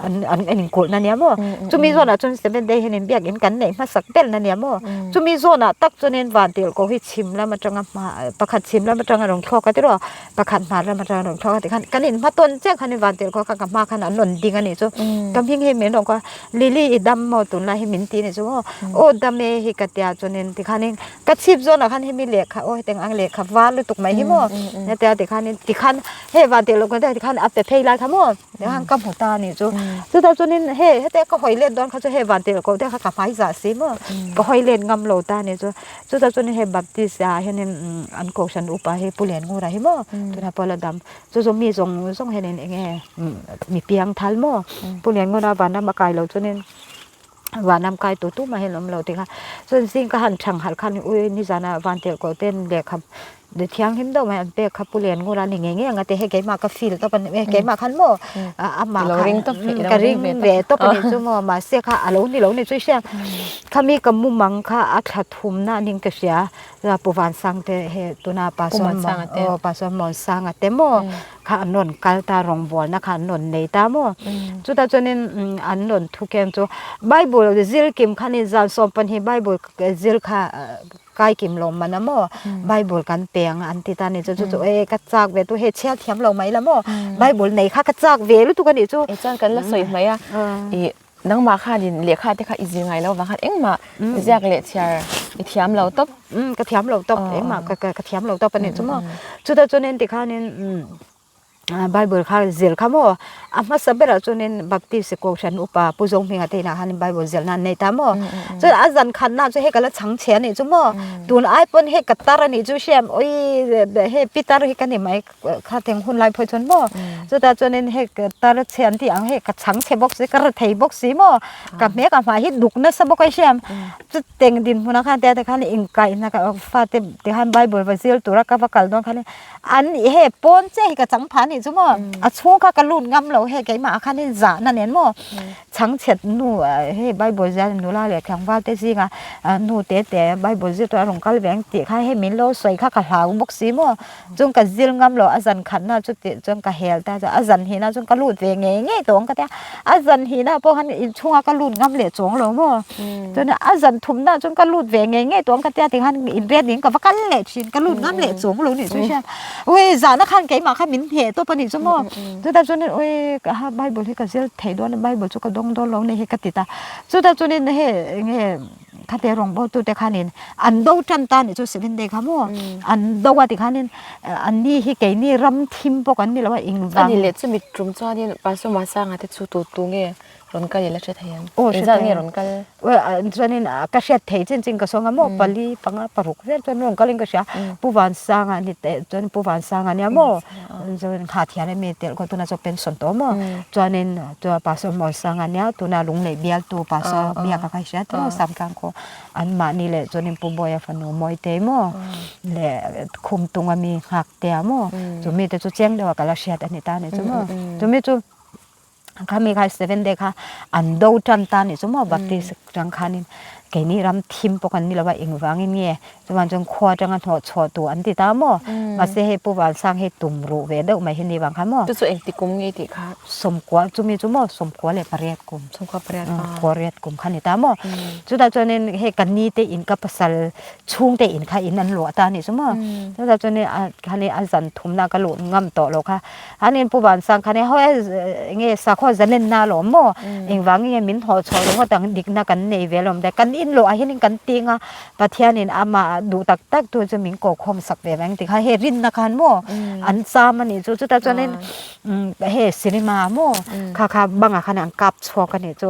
an an inkulhna nia maw chumi zawnah chuan seven day hianin biakin kan neih hmasak ber na nia maw chumi zawnah tak chuanin vantirhkoh hi chhim lam atanga hma pakhat chhim lam atanga rawn thlawk a tiraw Pakhat hmar lam atang rawn thlawk a tikhan kan in hma tawn chiah khan vantirhkoh kha ka hma khan an rawn ding a nih chu ka hming hi min rawn kuah Lily i dam maw tunlai hi min ti a nih chu maw aw dam e hi ka tia chuanin tikhanin ka chhip zawnah khan hemi lehkha aw hetiang ang lehkha var lutuk mai hi maw hetia tikhanin tikhan hei vantirhkoh kha tikhan a pe phei lai kha maw tikhan ka hmu ta a nih chu chutah chuanin hei hetia ka hawi let dawn kha chu hei vantirhkoh te kha ka hmai zah si maw ka hawi let ngam lo ta a nih chu. Chutah chuan hei Baptist ah hianin an kohhran upa hi Pu Lianngura hi maw tunah pawh a la dam chu chu mi zawng zawng hianin eng nge mi piang thal maw Pu Lianngura vanram a kai loh chuanin vanram kai tu tumah hian an awm lo tih kha chuan zing ka han thang harh khan ui nizanah vantirhkoh ten lehkha. Thianghlim deuh mai an pek kha Pu Lianngura a ni ngei ngei ang a ti hei keimah ka feel tawp a ni mai keimah khan maw amah kha ka ring ve tawp a nih chu maw mahse kha a lo ni lo ni chu i hria khami ka mumang kha a thla thumna a ning ka hria Pu Vansangte hei tuna Pastor aw Pastor Muansanga te maw kha an rawn kal ta rawngbawlna kha an rawn nei ta maw chutah chuanin an rawn thu keng chu Bible zir kim kha ni zan 12 Bible zir kha kai kim lo man a maw Bible kan pe ang an ti ta ni chu chu chu e ka chak ve tu hei chhiar thiam lo mai la maw Bible nei kha ka chak ve lutuk a nih chu. E chuan kan la sawi hmai a i nangmah khanin lehkha te kha i zir ngai lo vang khan engmah ziak leh chhiar i thiam lo tawp. Ka thiam lo tawp engmah ka thiam lo tawp a nih chu maw chutah chuan engti khanin Bible kha zir kha maw a hmasa berah chuanin Baptist Kohhran upa Pu Zohminga te inah khanin Bible zirna an nei ta maw chuan a zan khatna chu hei ka la chhang chhe a nih chu maw tun ai pawn hei ka tar a nih chu hriam awii hei pitar hi ka ni mai kha teng hun lai phei chuan maw chutah chuanin hei ka tar chhe an tih ang hei ka chhang chhe bawk si ka ra thei bawk si maw ka hmel ka hmai hi duk nasa bawk a hriam chuteng dinhmunah khan tia te khan inkaihna ka fate te khan Bible va zir tura ka va kal dawn khanin An nih he pawn che hi ka chang pha nih chu maw a chhung kha ka lut ngam lo hei keimah ah khan in zahna nen maw chhangchhet nu hei bible zial nula leh tlangval te zinga nu te te bible zir tur a rawn kal ve ang tih kha hei min lo sawi kha ka hlau bawk si maw chung ka zir ngam lo a zan khat na chu tih chuan ka hel ta a zan hih na chuan ka lut ve ngei ngei tawh ang ka tia a zan hih na pawh khan inchhungah ka lut ngam leh chuang lo maw chuan a zan thum na chuan ka lut ve ngei ngei tawh ang ka tia tikhan inriat in ka va kal leh thin ka lut ngam leh chuang lo nih chu hian ui zahna khan keimah khan min hneh tawp a nih chu maw chutah chuanin ui ka ha bible hi ka zir thei dawn a bible chu ka dawng dawn lo ni hi ka ti ta chutah chuanin hei enge khate rawngbawltu te khanin an do tan ta nih chu seven day kha maw an do a tikhanin anni hi keini ram thim pawh kan ni lo a engvang ani leh chumi tum chuanin Pastor Masanga te chu tu tu nge rawn kal i la hre thei ang aw hre engzat nge rawn kal chuanin ka hriat thei chin chin ka sawn a maw pali panga paruk vel chuan rawn kalin ka hria Pu Vansanga ni teh chuan Pu Vansanga nia maw chuan kha thian a mi telh khaw tuna chu pension tawh maw chuanin chuan Pastor Muansanga nia tuna Lunglei bialtu Pastor biak a ka hria tiraw Samtlang khaw an mahni leh chuanin Pu Bawia fanu Mawitei maw leh Khumtung a mi Nghaktea maw chumi te chu chiang deuh a ka la hriat a ni ta a ni chu maw chumi chu Khami kha seven day kha an do tan ta ni chu maw Baptist tang khanin keini ram thim pawh kan ni lo a engvangin nge chuan chuan khua atanga hnawh chhuah tur an ti ta maw mahse hei Pu Vansang hi tum ruh ve deuh mai hi ni vang kha maw Chu chu engti kum nge tih kha 90 chumi chu maw 98 kum 98 98 kum kha ni ta maw chutah chuanin hei ka ni te in ka pasal chhungte in kha in an luah ta a nih chu maw chutah chuanin a khani a zan thumna ka luh ngam tawh lo kha An in Pu Vansang khan e haw e nge sakhaw zalenna alawm maw engvang nge min hnawh chhuah ringawt ang dikna kan nei ve alawm te kan in lawh ah hian kan ting a Pathian in amah duh tak tak tu chu min koh khawm sak ve vang ti kha hei rinna khan maw an cham a nih chu chutah chuan in hei cinema maw kha kha bangah khan an kap chhuak a nih chu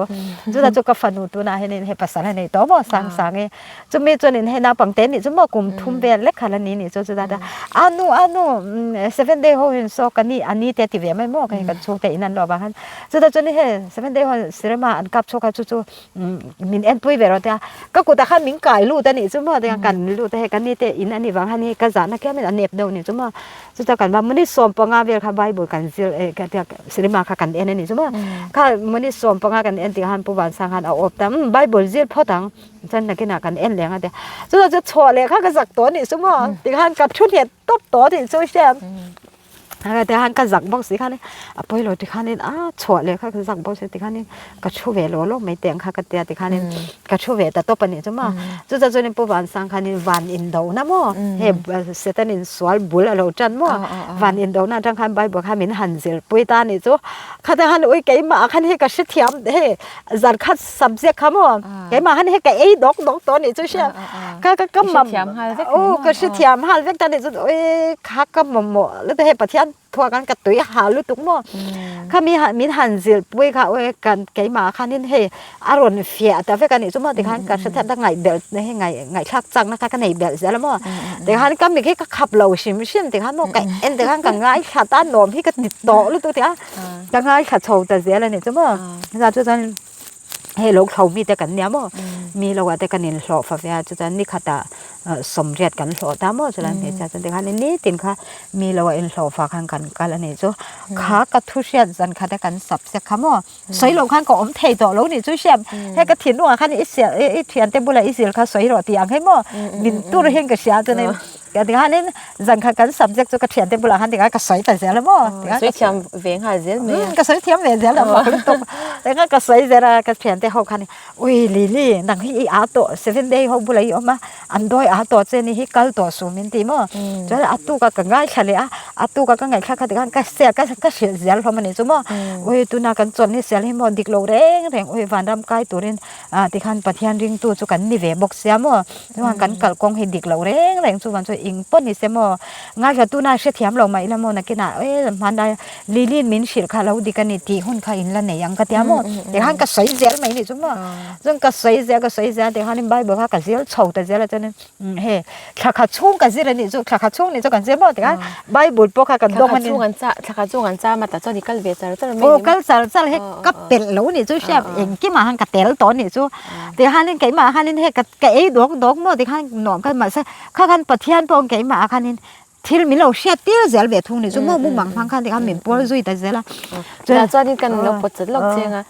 chutah chu ka fanu tunah hian in hei pasal a nei tawh maw sang sang e Chumi chuanin hei naupang te nih chu maw kum thum vel lek kha la ni nih chu chutah chuan a nu a nu seven day ho in saw ka ni a ni te ti ve mai maw hei kan chhungte in an lo vang khan chutah chuan hei seven day ho cinema an kap chhuak a chu chu min en pui ve rawh tia ka kutah khan min kai lut a nih chu maw tiang kan lut a hei ka ni te in a nih vang khan hei ka zahna kiam in a nep deuh nih chu maw chutah kan va minute 15 vel kha bible kan zir cinema kha kan en a nih chu maw kha minute 15 kan en tih khan Pu Vansang khan a awp ta bible zir phawt ang. Chuan nakinah kan en leng a tia chutah chuan chhuah leh kha ka zak tawh a nih chu maw tikhan ka thu nghet tawp tawh a nih chu hriat tikhan ka zak bawk si khan a pawi lo tikhanin a chhuah leh kha ka zak bawk si tikhanin ka thu ve lawh lawh mai teh ang kha ka tia tikhanin ka thu ve ta tawp a nih chu maw chutah chuanin Pu Vansang khanin van indona maw hei Satan in sual bul a lo tan maw van indona atang khan bible kha min han zirpui ta a nih chu khata khan ui keimah khan hei ka hrethiam hei zan khat subject kha maw keimah han hei ka ei dawk dawk tawh nih chu hria ka ka ka mam u ka hre thiam hal vek ta nih chu ui kha ka mamawh lutuk hei Pathian thuah khan ka tui ha lutuk maw kha mi min han zilh pui kha ui kan keimah khanin hei a rawn fiah ta vek a nih chu maw tikhan ka hre thiam ta ngaih belh hei ngaih ngaihthlak chakna kha ka nei belh zel a maw tikhan ka mi khi ka khap lo hrim hrim tikhan maw ka en tikhan ka ngaithla ta nuam hi ka ti tawh lutuk tia ka ngaithla chho ta zel a nih chu maw. Chu chuan. Hei lo thlo mi te kan nia maw mi lo ah te kan in hlawh fa ve a chuan ni khat ah sawmriat kan hlawh ta maw chulai hmeichhia chuan tikhan in nitin kha mi lo ah in hlawh fa khan kan kal a nih chu kha ka thu hriat zan khat a kan sap sek kha maw sawi loh khan ka awm thei tawh lo nih chu hriat hei ka thinlung ah khan i sial i thian te bulah i zil kha sawi rawh tih ang hi maw min tur hian ka hria chuanin Ka ti khanin zan khat kan subject chu ka thiante bulah khan tikhan ka sawi ta zel a maw. Ka sawi thiam ve nghal zel mai a. Ka sawi thiam ve zel a mak lutuk. Tikhan ka sawi zel a ka thiante ho khan ui Lily nang hi i aa tawh seven day ho bulah i awm a an dawi aa tawh che ni hi kal tawh suh min ti maw. Chuan a tuk a ka ngaithla leh a a tuk a ka ngaithla kha tikhan ka sel ka ka hrilh zel hlawm a nih chu maw. Ui tuna kan chawlh ni sel hi maw dik lo reng reng ui vanram kai turin ah tikhan Pathian ringtu chu kan ni ve bawk sia maw. Chuan kan kalkawng hi dik loh reng reng chuan chu eng pawh ni se maw ngaithla tuna hrethiam lo mah ila maw nakinah e hmanlai Lily min hrilh kha lo dik a ni tih hun kha in la nei ang ka tia maw tikhan ka sawi zel mai ni chu maw chuan ka sawi zel ka sawi zel tikhanin bible kha ka zir chho ta zel a chuanin hei thla khat chhung ka zir a nih chu thla khat chhung nih chu kan zir maw tikhan bible pawh kha kan dawng a ni. Thla khat chhung an cham a tah chuan i kal ve char char mai ni maw? Aw kal char char hei ka pelh lo nih chu hriat engkimah khan ka tel tawh a nih chu. Tikhanin keimah khanin hei ka ka ei dawk dawk maw tikhan nuam khan mahse kha khan Pathian pawh keimah khanin thil min lo hriat tir zel ve thung ni chu maw mumang hmang khan tikhan min pual zui ta zel a. Chutah chuanin kan lo pawt chat lawk cheng a,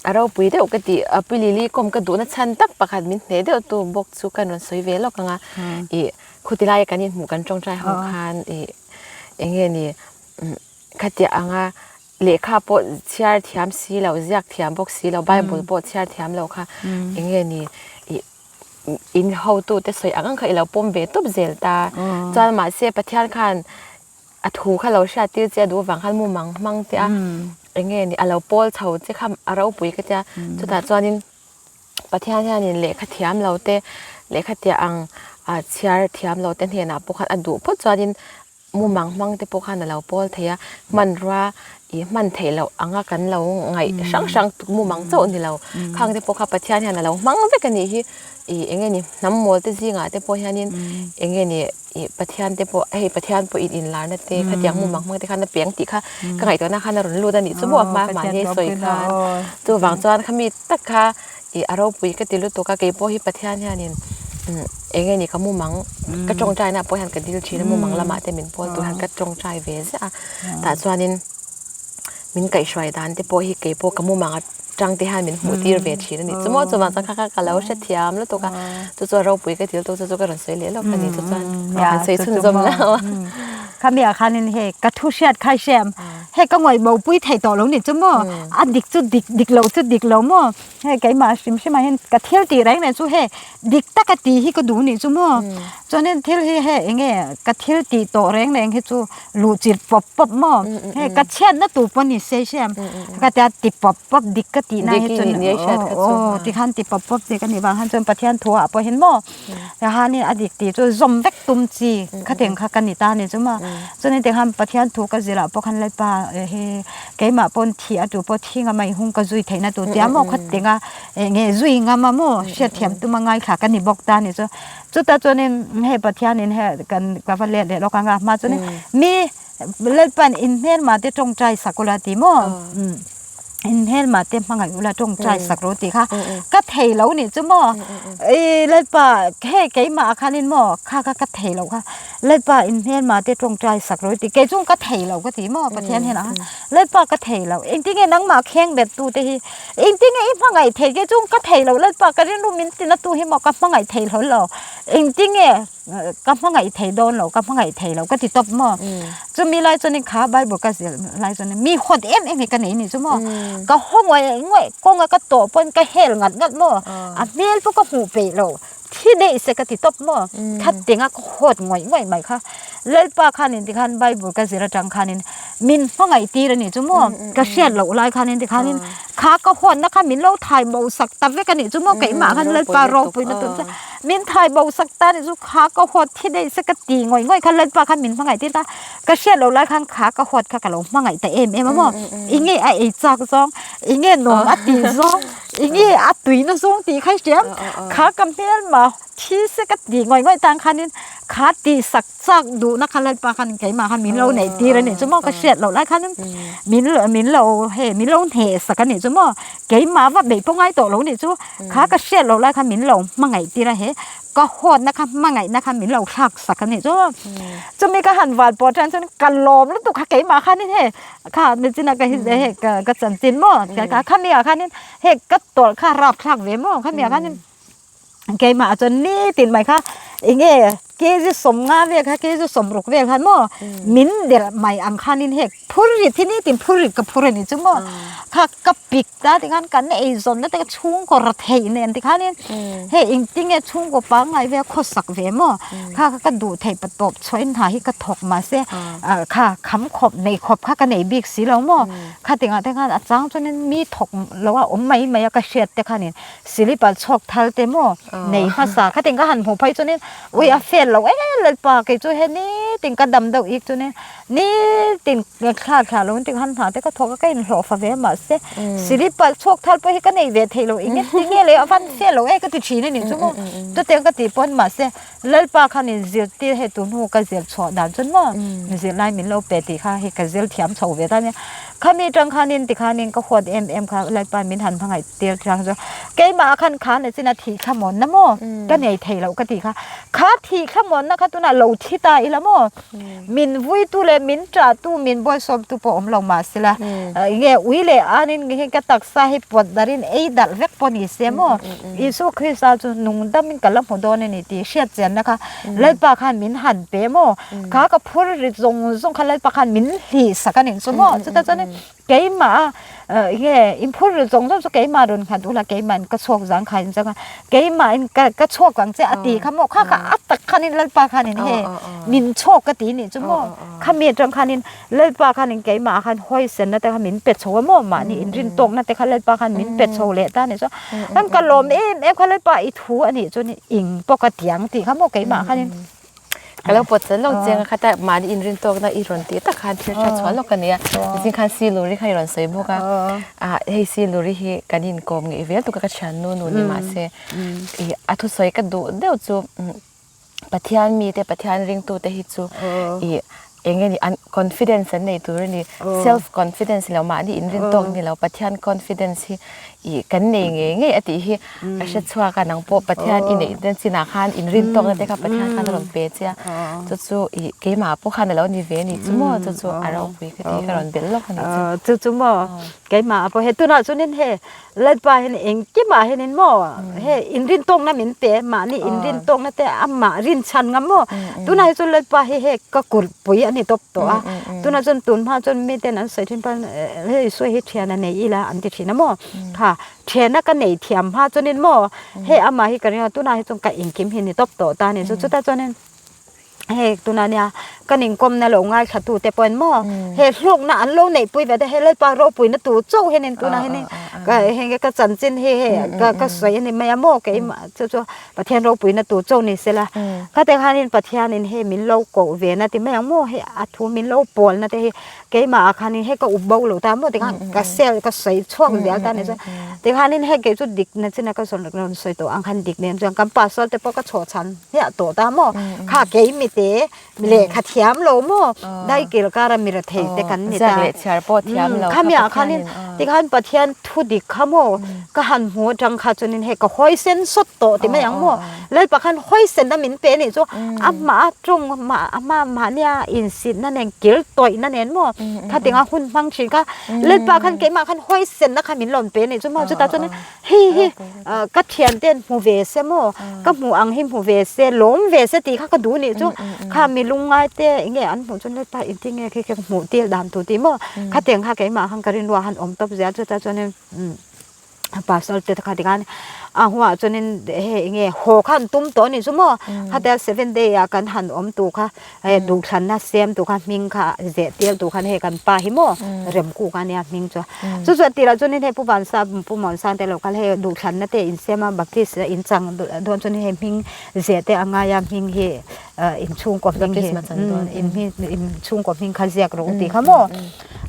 a ropui deuh ka ti a Pi Lily kawm ka duhna chhan tak pakhat min hneh deuh tu bawk chu kan rawn sawi ve lawk ang a, ih khuti laia kan inhmuh kan tawngtai ho khan ih eng nge ni khatiah anga Lehkha pawh chhiar thiam si lo, ziak thiam bawk si lo, Bible pawh chhiar thiam lo kha eng nge ni ih in hotute sawi ang ang kha i lo pawm ve tawp zel ta. Chuan mahse Pathian khan a thu kha lo hriat tir che a duh avang khan mumang hmang che a, eng nge ni a lo pawl chho che kha a ropui ka tia. Chutah chuanin Pathian hianin lehkha thiam lo te, lehkha tia ang chhiar thiam lo te hnenah pawh khan a duh phawt chuanin Mumang hmang te pawh khan a lo pawl thei a, hmanrua ih hman theih loh anga kan lo ngaih hrang hrang mumang chauh ni lo. Khang te pawh kha Pathian hian a lo hmang vek a nih hi ih eng nge ni hnam mawl te zingah te pawh hianin eng nge ni ih Pathian te pawh hei Pathian pawh in inlarna te khatiang mumang hmang te khan a piang tih kha ka ngaihtuahna khan a rawn lut a nih chu maw a hma mahni sawi khan chuvang chuan khami tak kha Ih a ropui ka ti lutuk a, keipawh hi Pathian hianin eng nge ni ka mumang ka tawngtai na pawh hian ka dil thin a, mumang lamah te min pawl tur hian ka tawngtai ve ziah a, tah chuanin min kaihhruai dan te pawh hi keipawh ka mumang atang te hian min hmuh tir ve thin a ni chu maw chuvang chuan kha kha ka lo hrethiam lutuk a, chu chu a ropui ka ti lutuk chu chu ka rawn sawi leh lawk a ni chu chuan han sawi chhunzawm lo a. Khami ah khanin hei ka thu hriat kha hriam hei ka ngawih bo pui thei tawh lo ni chu maw a dik chu dik dik lo chu dik lo maw. Hei keimah hrim hrim ah hian ka thil tih reng reng chu hei dik taka tih hi ka duh nih chu maw chuanin thil hi hei eng nge ka thil tih tawh reng reng hi chu luh chilh pawp pawp maw hei ka chhiatna tur pawh ni se hriam ka tia ti pawp pawp dik ka tih na hi chuan aw tikhan ti pawp pawp chi ka nih vang khan chuan Pathian thu ah pawh hian maw tihianin a dik tih chu zawm vek tum chi khatiang kha ka ni ta a ni chu maw chuanin tikhan Pathian thu ka zirah pawh khan Lalpa he Keimah pawn thih a tu pawh thi ngam a i hung ka zui theihna tur tia maw khat tinga eng nge zui ngam a maw hriatthiam tuma ngaithla ka ni bawk ta ni chu. Chuta chuanin hei Pathianin hei kan ka va let leh lawk anga hma chuanin mi Lalpan inhmelma te tawngtai sak ula ti maw inhmelma te hmangaih ula tawngtai sak rawh tih kha ka thei lo nih chu maw i Lalpa hei keimah ah khanin maw kha kha ka thei lo kha Lalpa in hmelma te tawngtai sak rawh i ti kei chung ka thei lo ka ti maw Pathian hian a Lalpa ka thei lo engtin nge nangmah kheng bet tu te hi engtin nge i hmangaih thei kei chung ka thei lo Lalpa ka rinru min tina tu hi maw ka hmangaih thei hlawl lo engtin nge ka hmangaih thei dawn lo ka hmangaih thei lo ka ti tawp maw chumi lai chuan in kha Bible ka zir lai chuan mi hawt em em hi ka nei ni chu maw ka haw nguai nguai kawnga ka tawh pawn ka hel ngat ngat maw a hmel pawh ka hmuh peih lo. Thi daih se ka ti tawp maw? Khat tinga ka hawt ngawih ngawih mai kha. Lalpa khanin tikhan Bible ka zir atang khanin min hmangaih tir a nih chu maw? Ka hriat loh lai khanin tikhanin kha ka hawtna kha min lo thai bo sak ta vek a nih chu maw? Keimah khan Lalpa ropuina tur chuan min thai bo sak ta a nih chu kha ka hawt thi daih se ka ti ngawih ngawih kha Lalpa khan min hmangaih tir ta. Ka hriat loh lai khan kha ka hawt kha ka lo hmangaih ta em em a maw? Enge a ei chak zawng? Enge nuam a tih zawng? Enge a tuina zawng tih kha i hria kha ka hmelma thi se ka tih ngawih ngawih tan khanin kha tih sak chak duhna kha Lalpa khan keimah khan min lo neih tir a nih chu maw ka hriat loh lai khanin min min lo hei min lo hneh sak a nih chu maw keimah va beih pawh ngai tawh lo nih chu kha ka hriat loh lai khan min lo hmangaih tir a he ka hawtna kha hmangaihna kha min lo thlak sak a nih chu chumi ka han val pawh tan chuan ka lawm lutuk kha keimah khanin hei kha nichin a ka hi hei ka ka chanchin maw khami ah khanin hei ka tawlh kha rap thlak ve maw khami ah khanin keimah ah chuan nitin mai kha enge kg 50 vel kha kg 60 vel khan maw min der mai ang khanin hei phur rit hi nitin phur rit ka phur a ni chu maw kha ka pik ta tikhan kan eizawnna te chhungkaw ra theih nen tikhanin hei engtinge chhungkaw pangngai vel khawsak ve maw kha kha ka duh theih pa tawp chhuahin hna hi ka thawk mahse kha kham khawp nei khawp kha ka nei bik si lo maw khatingah te khan a chang chuanin mi thawk lo a awm mai mai a ka hriat te khanin silipal chhuak thal te maw nei hmasa khating ka han hmuh phei chuanin ui a fel lo em lalpa kei chu he nitin ka dam deuh ik chuanin Nitin thla thla lo inti khan hna te ka thawk a ka inhlawh fa ve mahse silipal chhuak thal pawh hi ka nei ve thei lo eng nge nge leh a van fe lo e ka ti thin a nih chu maw chutiang ka tih pawn mahse Lalpa khan in zirtir hei tun hnu ka zir chhuah dan chuan maw zirlai min lo pe tih kha hei ka zir thiam chho ve ta nia khami tang khanin tikhanin ka huat em em kha Lalpa min han hmangaih tir tang chuan keimah khan khan a chin a thih thlamawnna maw ka nei thei loh ka tih kha kha thih thlamawnna kha tunah lo thi ta ila maw. Min vuitu leh min ṭahtu, min bawihsawmtu pawh awm lo mah sela, nge ui leh anin hi ka taksa hi pawt darhin ei darh vek pawh ni se maw? Isua Krista chu nung damin ka la hmu dawn a ni tih hriat chianna kha Lalpa khan min han pe maw? Kha ka phur rit zawng zawng kha Lalpa khan min hlih sak a nih chu maw? Chutah chuanin Keimah a nge in phur ru zawng zawng chu keimah rawn nghat ula keimahin ka chhuak zang kha in chang a keimahin ka ka chhuak ang che a ti kha maw kha kha a tak khanin Lalpa khanin he min chhuak ka ti nih chu maw khami atang khanin Lalpa khanin keimah khan huaisenna te kha min pe chho a maw mahni inrin tawkna te kha Lalpa khan min pe chho leh ta a nih chuan kan ka lawm em em kha Lalpa i thu a nih chuan ing pawh ka tiang tih kha maw keimah khanin. Ka lo pawt zel lawk chiang a khata mahni inrin tawkna i rawn tih tak khan thil hriat chhuah lawk a ni a zing khan siluri kha i rawn sawi bawk a ah hei siluri hi kan inkawm ngeih vel tuk a ka thiannu nu ni mahse ih a thusawi ka duh deuh chu Pathian mite Pathian ringtute hi chu ih eng nge ni an confidence an nei tur a ni self confidence lo mahni inrin tawk ni lo Pathian confidence hi ih kan nei ngei ngei a tih hi ka hre chhuak a nang pawh Pathian i neih dan chinah khan inrin tawkna te kha Pathian khan a rawn pe che a chu chu ih keimah pawh khan a lo ni ve a ni chu maw chu chu a ropui ka tih ka rawn belh lawk a ni chu. Chu chu maw keimah pawh he tunah chuanin he Lalpa hian engkimah hianin maw he inrin tawkna min pe mahni inrin tawkna te amah rinchhan ngam maw tunah hi chuan Lalpa hi hei ka kulhpui a ni tawp tawh a tunah chuan tun hma chuan miten an sawi thin pawn hei Isua hi thian a nei ila an ti thin a maw kha thiana ka nei thiam hma chuanin maw hei amah hi ka ring a tunah hi chuan ka engkim hi ni tawp tawh ta a ni chu chutah chuanin Hei tuna nia kan inkawmna lo ngaithla tu te pawhin maw he hlawkna an lo neihpui ve te he Lalpa ropuina tur chauh hianin tunah hianin ka heng ka chanchin hi hei ka ka sawi a ni mai a maw keimah chu chu Pathian ropuina tur chauh ni sela khate khanin Pathianin hei min lo koh ve na ti mai ang maw hei a thu min lo pawlna te hi keimah ah khanin hei ka up bo lo ta maw tikhan ka sel ka sawi chhuak zel ta a ni chuan tikhanin hei kei chu dik na chin a ka sawn rawn sawi tawh ang khan dik nen chuan kan pastor te pawh ka chhuah chhan hmiah tawh ta maw kha kei mi te lehkha thiam lo maw dai kil kara mi rethei te kan ni ta khami ah khanin tikhan Pathian thu dik kha maw ka han hmu atang kha chuanin hei ka hawi sen sawt tawh ti mai ang maw Lalpa khan hawi sen a min pe anih chu amah tawng amah mahnia insitna nen kil tawihna nen maw khatinga hun hmang thin kha Lalpa khan keimah khan hawi senna kha min rawn pe anih chu maw chutah chuan hei hi ka thian ten hmu ve se maw ka hmuh ang hi hmu ve se lawm ve se tih kha ka duh anih chu kha mi lungngai te enge an hmuh chuan Lalpa engtin nge khi ka hmuh tir dan tur tih maw khatiang kha keimah khan ka rinruah han awm tawp zel chutah chuanin. Pastor te kha tikhan a huah chuanin hei enge haw kha an tum tawh a nih chu maw khatia seven day ah kan han awm tur kha hei duhthlanna siam tur kha hming kha zeh tir tur khan hei kan pa hi maw remkuk a nia hming chu chu chuan tirah chuanin hei pu Vansa pu Muansang te lo kal hei duhthlanna te insiam a baptist in chang dawn chuan hei hming zeh te a ngai a hming hi inchhungkaw hming hi inchhungkaw hming kha ziak rawh u tih kha maw.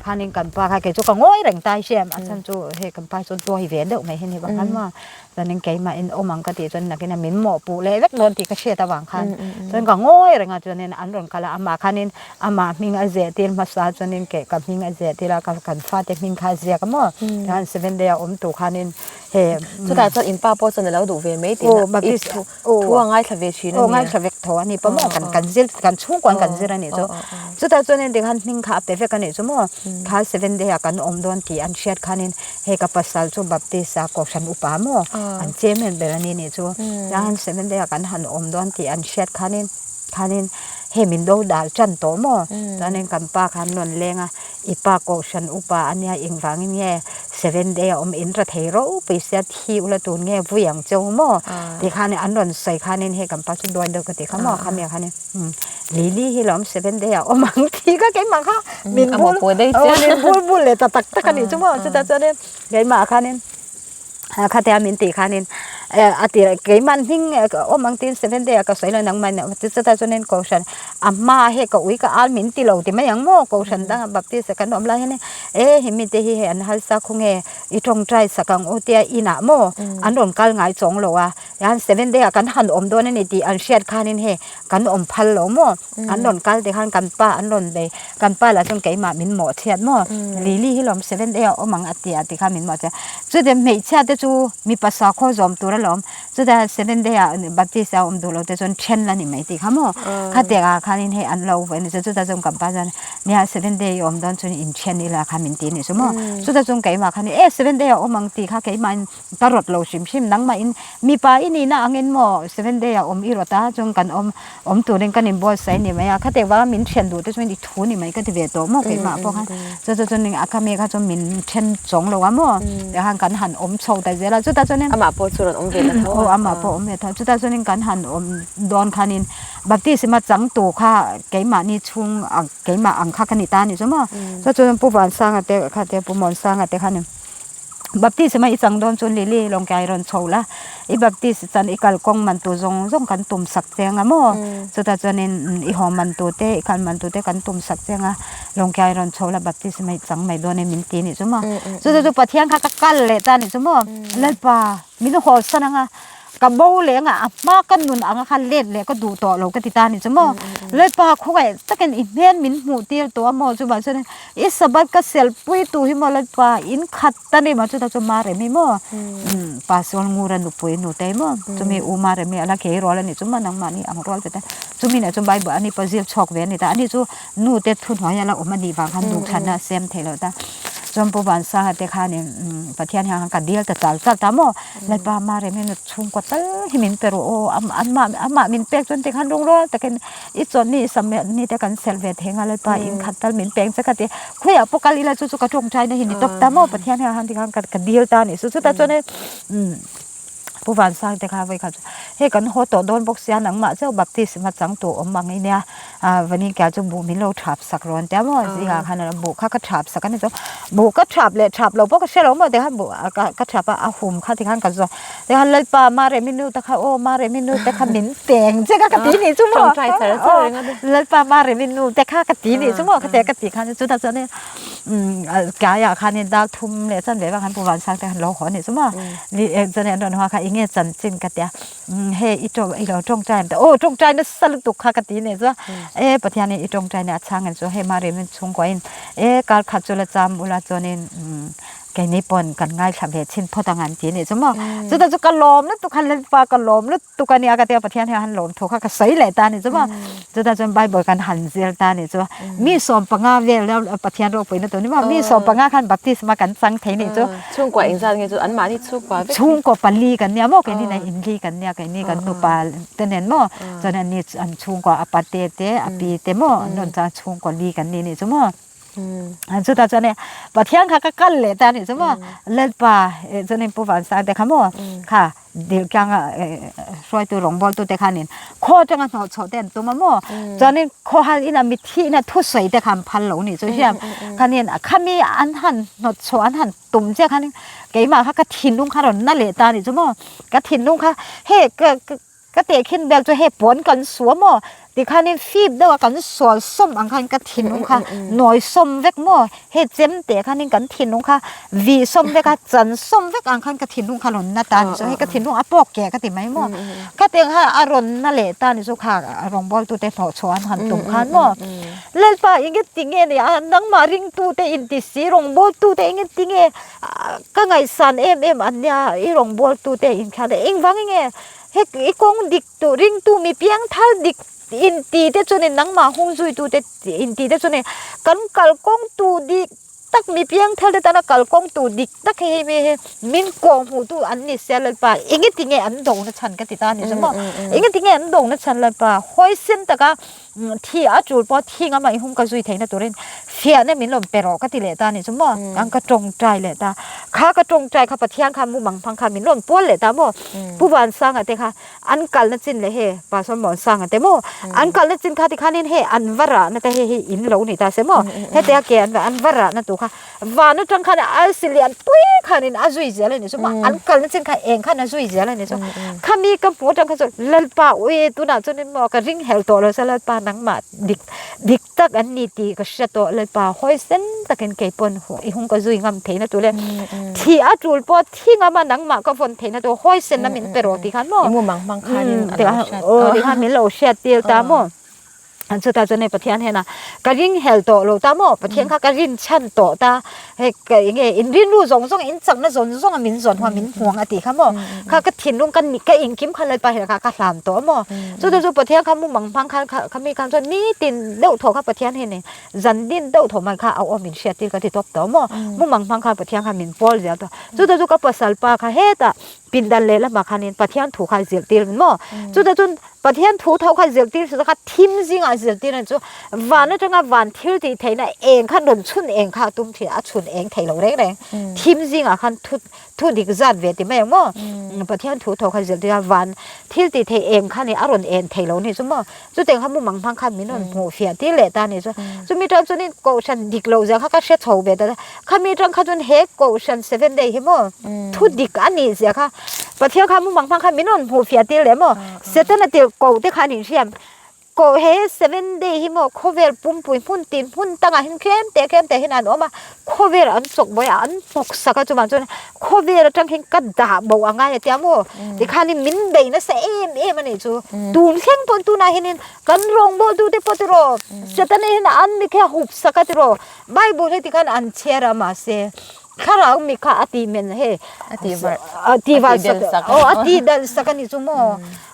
Khanin kan pa kha kei chu ka ngawi reng ta hi hriam a chhan chu hei kan pa hi chuan tuai ve deuh mai hi ni vang khan maw chuanin keimah in awm ang ka tih chuan nakin a min mawhpuh leh vek dawn tih ka hriat avang khan chuan ka ngawi reng a chuanin an rawn kal a amah khanin amah hming a zeh tir hmasa chuanin kei ka hming a zeh tir a ka kan fate hming kha a ziak a maw tichuan seven day a awm tur khanin he Chutah chuan in pa pawh chuan a lo duh ve mai tihna i thu thu a ngaithla ve thin a nia. Aw ngaithla vek tho a ni pawh maw kan kan zir kan chhungkuan kan zir a nih chu. Chutah chuan engtik khan hming kha a pe vek a nih chu maw kha seven day ah kan awm dawn tih an hriat khanin hei ka pasal chu Baptist a kohhran upa maw an chairman ber a ni nih chu. Chuan seven day ah kan han awm dawn tih an hriat khanin khanin hei min do dal tan tawh maw chuanin kan pa khan rawn leng a i pa kohhran upa a nia engvangin nge seven day a awm in ra thei ropui sia thi ula tun nge vui ang cheu maw tih khanin an rawn sawi khanin hei kan pa chu duai deuh ka tih kha maw khami ah khanin Lily hi lawm seven day a awm ang tih kha keimah kha min bul min bul bul leh ta tak tak a nih chu maw chutah chuanin keimah khanin Khatia min tih khanin a tirah keimah hming awm ang tiin seven day ah ka sawi lo nangmah in chutah chuanin kohhran a hma hei ka ui ka al min ti lo ti mai ang maw kohhran dangah baptist ah kan awm lai hianin e hemi te hi hei an harsa khawnge i tawngtai sak ang u tia inah maw an rawn kal ngai chawng lo a tihian seven day ah kan han awm dawn a ni tih an hriat khanin hei kan awm phal lo maw. An rawn kal te khan kan pa an rawn bei, kan pa lah chuan keimah min mawh chhiat maw, Lily hi lawm 7 day a awm ang a ti a ti khan min mawh chhiat. Chutah hmeichhia te chu mipa sakhaw zawm tur alawm, chutah 7 day ah Baptist a awm duh lo te chuan then la ni mai tih kha maw, khatiang ah khanin hei an lo vawi a ni chu, chutah chuan kan pa chuan nia 7 day i awm dawn chuan in then ila kha min ti a nih chu maw, chutah chuan keimah khan e 7 day a awm ang tih kha keimah in Ka rawt lo hrim hrim nangmah in mipa i nihna angin maw seven day ah awm i rawt a chuan kan awm awm turin kan inbuatsaih a ni mai a khate vanga min thian duh te chuan i thu ni mai ka ti ve tawh maw keimah pawh khan chu chu chuan a khami kha chuan min then chawng lo a maw tikhan kan han awm chho ta zel a chutah chuanin amah pawh chu rawn awm ve ta tho a aw amah pawh awm ve tho chutah chuanin kan han awm dawn khanin baptism a changtu kha keimahni chhung ang keimah ang kha ka ni ta a ni chu maw chu chuan Pu Vansanga te kha te Pu Muansanga te khanin. Baptism a i chang dawn chuan Lily lawngkai rawn chho la, i baptist chan i kalkawng man tur zawng zawng kan tum sak che anga maw? Chutah chuanin i haw man tur te, i kal man tur te kan tum sak che anga lawngkai rawn chho la baptism a i chang mai dawn e min ti nih chu maw? Chutah chu Pathian kha ka kal leh ta nih chu maw? Lalpa min haw san anga Ka bo leh anga a hma ka nun anga kha let leh ka duh tawh lo ka ti ta a ni chu maw. Lalpa khawngaih takin i hmel min hmuh tir tawh a maw chuvang chuan i Sabbath ka sel pui tu hi maw Lalpa in khat ta ni maw chutah chuan Maremi maw Pastor Ngura nupui nutei maw chumi u Maremi a la kei rual a nih chu maw nangmahni ang rual ve ta chumi nen chuan Bible ani pawh zir chhuak ve a ni ta ani chu nu te thuhnuai a la awm a nih vang khan duhthlanna a siam theih loh ta chuan Pu Vansanga te khanin Pathian hian ka dil ta chal chal ta maw. Lalpa ama rem hi chhungkaw tal hi min pe rawh aw amah amah min pek chuan tikhan rungrual takin i chawlh ni i sam ni te kan serh ve thei ang a Lalpa in khat tal min peng che ka ti khawiah pawh kal ila chu chu ka tawngtai na hi ni tawp ta maw Pathian hian khan tikhan ka dil ta a nih chu chutah chuan umm Pu Vansang te kha vawikhat chu hei kan haw tawh dawn bawk sia nangmah chauh baptism a chang tur awm ang i nia ah vanin kia chu buh min lo thap sak rawn tia maw zingah khan buh kha ka thap sak a ni chuan buh ka thap leh thap lo pawh ka hre lo maw tikhan buh ka ka thap a a hum kha tikhan ka zawt tikhan lalpa Maremi nu te kha aw Maremi nu te kha min peng che kha ka ti nih chu maw lalpa Maremi nu te kha ka ti nih chu maw khatia ka ti khan chutah chuan umm tlaiah khanin dar thum leh chanve vang khan Pu Vansang te khan lo haw a nih chu maw chuan an rawn haw a kha eng nge chanchin ka tia. Hei i tawng i lo tawngtai em ta aw tawngtai nasa lutuk kha ka ti nih chuan e Pathian in i tawngtai nia a chhang em chu hei mah rem in chhungkua in e kar khat chu la cham ula chuanin keini pawn kan ngaithla ve chhin phawt ang an ti nih chu maw chutah chu ka lawm lutuk kha Lalpa ka lawm lutuk a nia ka tia Pathian hian han lawm thu kha ka sawi leh ta a ni chu maw chutah chuan Bible kan han zir ta a nih chu mi 15 vel Pathian ropuina tur ni maw mi 15 khan baptisma kan chang thei nih chu. Chhungkua engzat nge chu an mahni chhungkua vek. Chhungkaw pali kan nia maw keini nen inli kan nia keini kan nupa te nen maw chuan an ni an chhungkua a pate te a pi te maw an rawn chuan chhungkaw li kan ni nih chu maw chutah chuan e Pathian kha ka kal leh ta a nih chu maw Lalpa chuanin Pu Vansang te kha maw kha Dil tlanga hruaitu rawngbawltu te khanin khaw atanga hnawh chhoh te an tum a maw? Chuanin khaw hal ina mithi ina thusawi te kha an phal lo nih chu hian khanin khami an han hnawt chhoh an han tum chiah khanin keimah kha ka thinlung kha rawn na leh ta nih chu maw? Ka thinlung kha hei ka. Ka tehkhin bel chu hei pawn kan su a maw tikhanin fip deuh a kan sual sawm ang khan ka thinlung kha nawi sawm vek maw hei chem teh khanin kan thinlung kha vih sawm vek a chan sawm vek ang khan ka thinlung kha rawn na ta ni chu hei ka thinlung a pawk keh ka ti mai maw ka teng kha a rawn na leh ta ni chu kha rawngbawl tute hnawh chhuah an han tum khan maw Lalpa enge tinge ni a nangmah ringtute inti si rawngbawl tute enge tinge Ka ngaihsan em em an nia, i rawngbawltute inthlan e. Engvang nge hek i kawng dik tur ringtu mi piangthar dik inti te chuanin nangmah hung zuitute inti te chuanin kan kalkawng tu dik tak mi piangthar te tana kalkawng tu dik tak hei hei mi hi min kawhhmuhtu an ni sia Lalpa engati nge an do na chhan ka ti ta a ni chu maw engati nge an do na chhan Lalpa huaisen taka Thi a tul pawh thi ngam a i hung ka zui theihna turin fiahna min rawn pe rawh ka ti leh ta a nih chu maw ang ka tawngtai leh ta kha ka tawngtai kha Pathian kha mumang hmang kha min rawn pawl leh ta maw Pu Vansanga te kha an kalna chin leh hei Pastor Muansanga te maw an kalna chin kha tikhanin hei an va rahna te hei hi in lo ni ta se maw hetia ke an an va rahna tur kha van atang khan arsi lian pui khanin a zui zel a ni chu maw an kalna chin kha eng khan a zui zel a ni chu khami ka hmuh atang kha chuan Lalpa ui tunah chuan in maw ka ring helh tawh lo se Lalpa nangmah dik dik tak an ni tih ka hre tawh Lalpa hawi sen takin kei pawn i hung ka zui ngam theihna tur le thih a tul pawh thi ngam a nangmah ka vawn theihna tur hawi sen na min pe rawh tih khan maw i mumang hmang khanin a lo hriat aw tikhan min lo hriat tir ta maw. An chutah chuan hei Pathian hian a ka ring hel tawh lo ta maw Pathian kha ka rin chhan tawh ta hei ka eng nge in rinru zawng zawng in chakna zawn zawng a min zawn huan min hmuang a tih kha maw kha ka thinlung ka ka inkim kha Lalpa hian kha ka hlan tawh maw chutah chu Pathian kha mumang hmang khan kha khami khan chuan nitin deuh thaw kha Pathian hian in zan din deuh thaw mai kha a awm in hriat tir ka ti tawp tawh maw mumang hmang khan Pathian kha min pawl zel tawh chutah chu ka pasal pa kha hetah pindan lehlamah khanin Pathian thu kha zirtir maw chutah chuan Pathian thu tho kha zirtir chu kha thim zingah zirtir a ni chu van atanga van thil tih theihna eng khan rawn chhun eng kha a tum thin a chhun eng thei lo reng reng thim zingah khan thu thu dik zat ve ti mai ang maw Pathian thu tho kha zirtir a van thil tih theih eng kha ni a rawn en thei lo ni chu maw chutiang kha mumang hmang khan min rawn hmuh fiah tir leh ta a ni chu chumi tang chuanin kohhran dik loh zia kha ka hre chho ve ta Khami atang kha chuan he Kohhran Seven Day hi maw thu dik a nih zia kha Pathian kha mumang hmang khan min rawn hmuh fiah tir leh maw Setana tirh koh te kha an inhriam koh he Seven Day hi maw khawvel pumpui hmun tin hmun tangah hian tlem teh tlem teh hian an awm a khawvel an chawk buai a an hnawk sak a chuvang chuan khawvel atang hian ka dah bo a ngai a tia maw tikhanin min bei nasa em em a nih chu tun thleng pawn tunah hianin kan rawngbawltu te pawh tiraw Setana hian an mi kha hup sak a tiraw Bible hi tikhan an chhiar a mahse thlarau mi kha a tih men he a tih var a tih var sak aw a tih dal sak a ni chu maw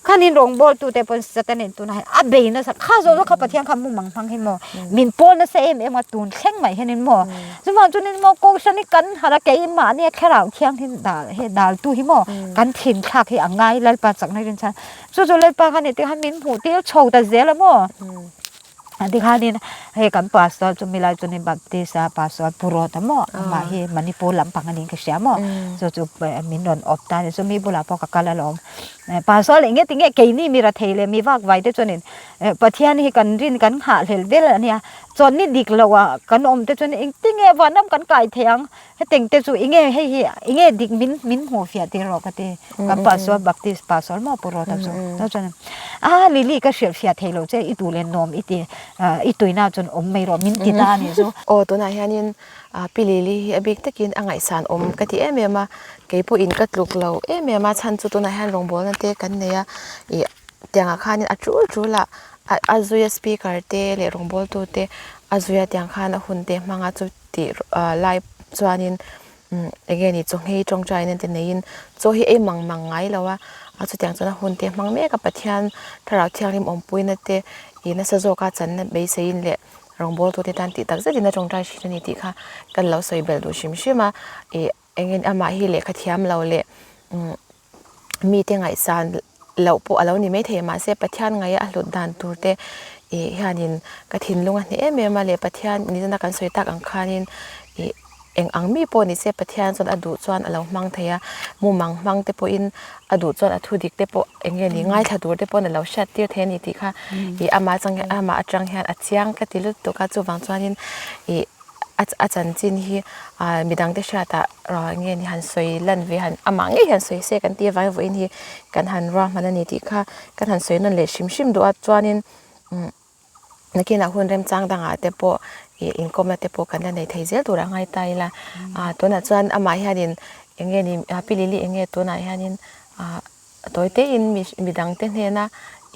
khanin rawngbawl tu te pawn satan in tunah hian a bei nasa kha zawh zawh kha Pathian kha mumang hmang hi maw min pawl nasa em em a tun thleng mai hianin maw chuvang chuanin maw kohhran hi kan harh a keimahni a thlarau thianghlim dal he dal tu hi maw kan thin thlak hi a ngai Lalpa chakna rinchhan chu chu Lalpa khan heti khan min hmuh tir chho ta zel a maw. Tikhanin hei kan pastor chu milai chuanin Baptist a pastor Pu Rawta maw amah hi Manipur lampang a niin ka hria maw chu chu min rawn awp ta a ni chu mi bulah pawh ka kal alawm pastor leh nge tinge keini mi rathei leh mi vak vai te chuanin Pathian hi kan rin kan nghahhlelh vel a nia chuan ni dik loh ah kan awm te chuan engtinge vanram kan kai thei ang Heteng te chu enge hei hi enge dik min min hmuh fiah tir rawh ka ti kan pastor baptist pastor maw pu rawt a chu chuan chuan a lily ka hrilh fiah thei lo che i duh leh nuam i ti i tuina chuan awm mai rawh min ti ta a nih chu. Aw tunah hianin pi lily hi a bik takin a ngaihsan awm ka ti em em a keipawhin ka tluk lo em em a chhan chu tunah hian rawngbawlna te kan nei a ih tiangah khanin a tul tul a a zuia speaker te leh rawngbawltu te a zuia tiang khan a hun te hmang a chu. Tih lai chuanin enge ni chaw nghei tawngtaina te neiin chaw hi ei mang mang ngai lo a, a chutiang chuan a hun te hmang mek a Pathian thlarau thianghlim awmpuina te ih nasa zawka channa beiseiin leh rawngbawltu te tan tih tak zetin a tawngtai thin a ni tih kha kan lo sawi belh duh hrim hrim a ih enge amah hi lehkha thiam lo leh mite ngaihsan loh pawh a lo ni maithei mahse Pathian ngaih a hlut dan tur te ih hianin ka thinlung a hneh em em a leh Pathian nizana kan sawi tak ang khanin ih eng ang mi pawh ni se Pathian chuan a duh chuan a lo hmang thei a mumang hmang te pawhin a duh chuan a thu dik te pawh eng nge ni ngaithla tur te pawhin a lo hriat tir thei a ni tih kha ih amah chang hian amah atang hian a chiang ka ti lutuk a chuvang chuanin ih. a chanchin hi midangte hriatah nge ni han sawi lan ve han amah ngei hian sawi se kan tih avangin vawiin hi kan han ruahman a ni tih kha kan han sawi nawn leh hrim hrim duh a chuanin umm nakinah hun remchang dangah te pawh ih inkawmna te pawh kan la nei thei zel tur a ngai ta ila ah tunah chuan amah hianin eng nge ni pi lili eng nge tunah hianin ah tawi tein mi midangte hnena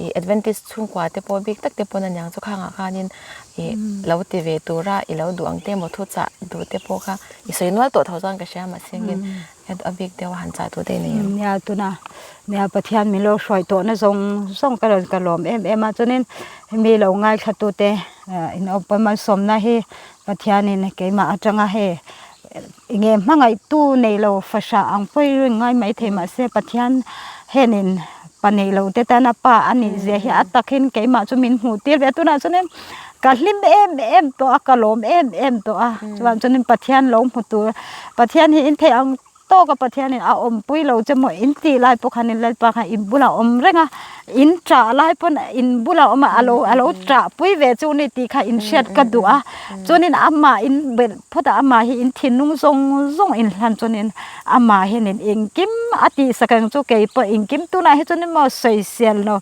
ih adventist chhungkua te pawh bik tak te pawn aniang chu khangah khanin ih lo ti ve tura i lo duh ang te emaw thuchah duh te pawh kha i sawi nual tawh tho chuan ka hria mahse engin a bik deuh a han chah tur te i nei em? Nia tuna nia Pathian min lo hruai tawhna zawng zawng ka rawn ka lawm em em a chuanin mi lo ngaithla tute inawpa malsawmna hi Pathianin keimah atanga hei Enge hmangaihtu nei lo fahrah ang pawhin rin ngai mai thei mahse Pathian hianin pa nei lo te tana pa a nih zia hi a takin keimah chu min hmuh tir ve a tunah chuanin ka hlim em em tawh a ka lawm em em tawh a chuvang chuanin Pathian lo hmu tur Pathian hi in theih ang tawk a Pathianin a awmpui lo che maw in tih lai pawh khanin Lalpa kha in bulah awm reng a in ṭah lai pawn in bulah awm a alo alo ṭah pui ve chu ni tih kha in hriat ka duh a chuanin amah in belh phawt a amah hi in thinlung zawng zawng in hlan chuanin amah hianin engkim a tihsak ang chu kei pawh engkim tunah hi chuanin maw sawisel lo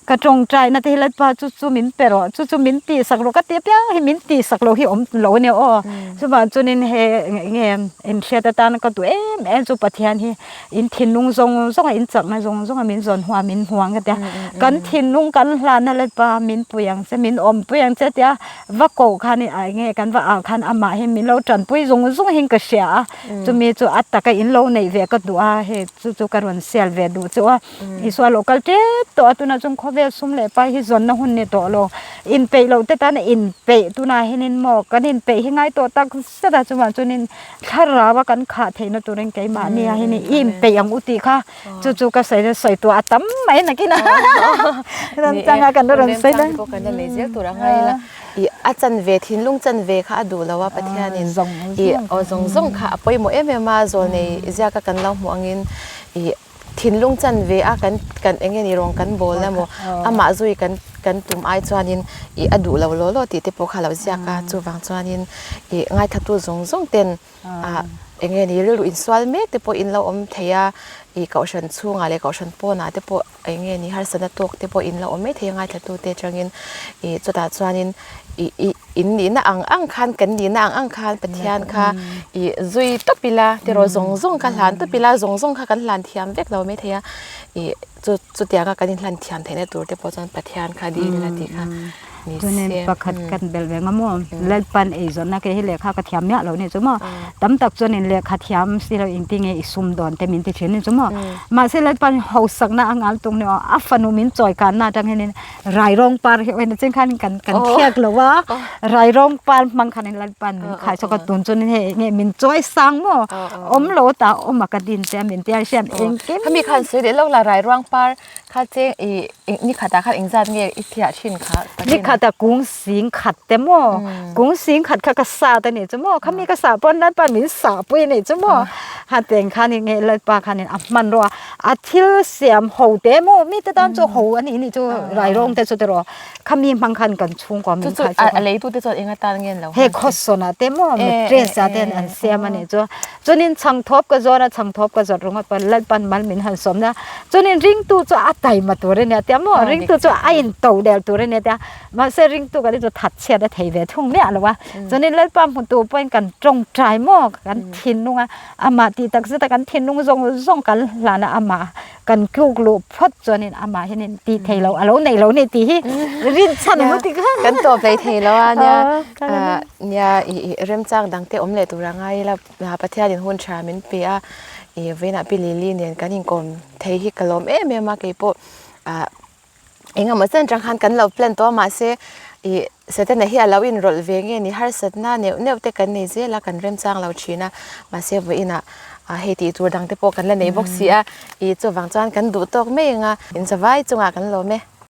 ka tawngtai na te hi Lalpa chu chu min pe rawh chu chu min tihsak rawh ka ti apiang hi min tihsak loh hi awm lo a nia aw chuvang chuanin he enge inhriat atan ka duh em em chu Pathian hi. In thinlung zawng zawng a in chakna zawng zawng a min zawn huam min hmuang ka tia kan thinlung kan hlan a Lalpa min pui ang che min awm pui ang che tia va koh khan i ai nge kan va au khan amah hi min lo tanpui zung zung hin ka hria a chumi chu a taka in lo neih ve ka duh a hei chu chu ka rawn sel ve duh chu a Isua lo kal tep tawh a tunah chuan khawvel sum leh pai hi zawnna hun ni tawh lo inpeih loh te tan a inpeih tunah hianin maw kan inpeih hi ngai tawh tak zet a chuvang chuanin thlarau a kan khah theihna turin keimahni ah hian i inpeih ang u tih kha chu chu ka sawi sawi tur a tam mai nakin a remchanga kan la rawn sawi la kan la nei zel tur a ngai ila i a chanve thinlung chanve kha a duh lo a Pathianin i aw zawng zawng kha a pawimawh em em a zawlnei ziaka kan lo hmuh angin i Thinlung chanve a kan kan eng nge ni rawng kan bawl emaw amah zui kan kan tum ai chuanin ih a duh lo law law tih te pawh kha a lo ziak a chuvang chuanin ih ngaithatu zawng zawng ten ah eng nge ni rilru insual mek te pawh in lo awm thei a ih kohhran chhungah leh kohhran pawnah te pawh eng nge ni harsatna tawk te pawh in lo awm mai thei a ngaithatu te atangin ih chutah chuanin ih ih in nihna ang ang khan kan nihna ang ang khan Pathian kha ih zui tawp ila tiraw zawng zawng kha hlan tawp ila zawng zawng kha kan hlan thiam vek lo maithei a ih chu chutianga kan inhlan thiam theihna tur te pawh chuan Pathian kha dil ila tih kha ni se. Chuanin pakhat kan belh ve nga maw Lalpan eizawnna kei hi lehkha ka thiam miah lo nih chu maw tam tak chuanin lehkha thiam si lo engtinge i sum dawn te min ti thin ni chu maw mahse Lalpan hausakna a ngal tung ni aw a fanu min chawi kanna atang hianin Rairawng par hi awin chin khan kan kan thiak lo a Rairawng par hmang khan in Lalpan min khai chawk a tun chuan hei nge min chawi sang maw awm lo ta awm a ka din che a min tia hian engkim Khami khan sawi leh lo la Rairawng par kha che i ni khatah khan engzat nge i thiah thin kha Ni khatah kung sing khat te maw kung sing khat kha ka sat a nih chu maw khami ka sah pawn Lalpan min sah pui a nih chu maw ha teng khan in nge Lalpa khan in a hmanrua a thil siam ho te maw mi te tan chu ho a nih nih chu rairawng te chu tiraw khami hmang khan kan chhungkua min khai chu a leitu te chuan enga tan nge an lo he khawsawn ah te maw mattress ah te an siam a nih chu chuanin chhangthawp ka zawn a chhangthawp ka zawt ringawt pawn Lalpan mal min han sawm nia chuanin ringtu chu a taima tur a nia tia maw ringtu chu a in to del tur a nia tia mahse ringtu kan hi chu that chhiat a thei ve thung miah lo a chuanin Lalpa hmutu pawhin kan tawngtai maw kan thinlung a Amah tih tak zet a kan thinlung zawng zawng kan hlan a, amah kan tluk luh phawt chuanin amah hianin tih thei lo a lo nei lo ni tih hi rinchhan ang ti kha. Kan tawp hlei thei lo a nia, nia i remchang dang te awm leh tur a ngai ila Pathianin hun tha min pe a, i vawiinah Pi Lily nen kan inkawm thei hi ka lawm em em a keipawh Eng emaw chen atang khan kan lo plan tawh a mahse ih Setana hi a lo inrawlh ve nge ni harsatna neuh neuh te kan nei zel a kan remchang lo thin a mahse vawiinah ah hei tih tur dang te pawh kan la nei bawk si a ih chuvang chuan kan duh tawk mai ang a in chavai chungah kan lawm e.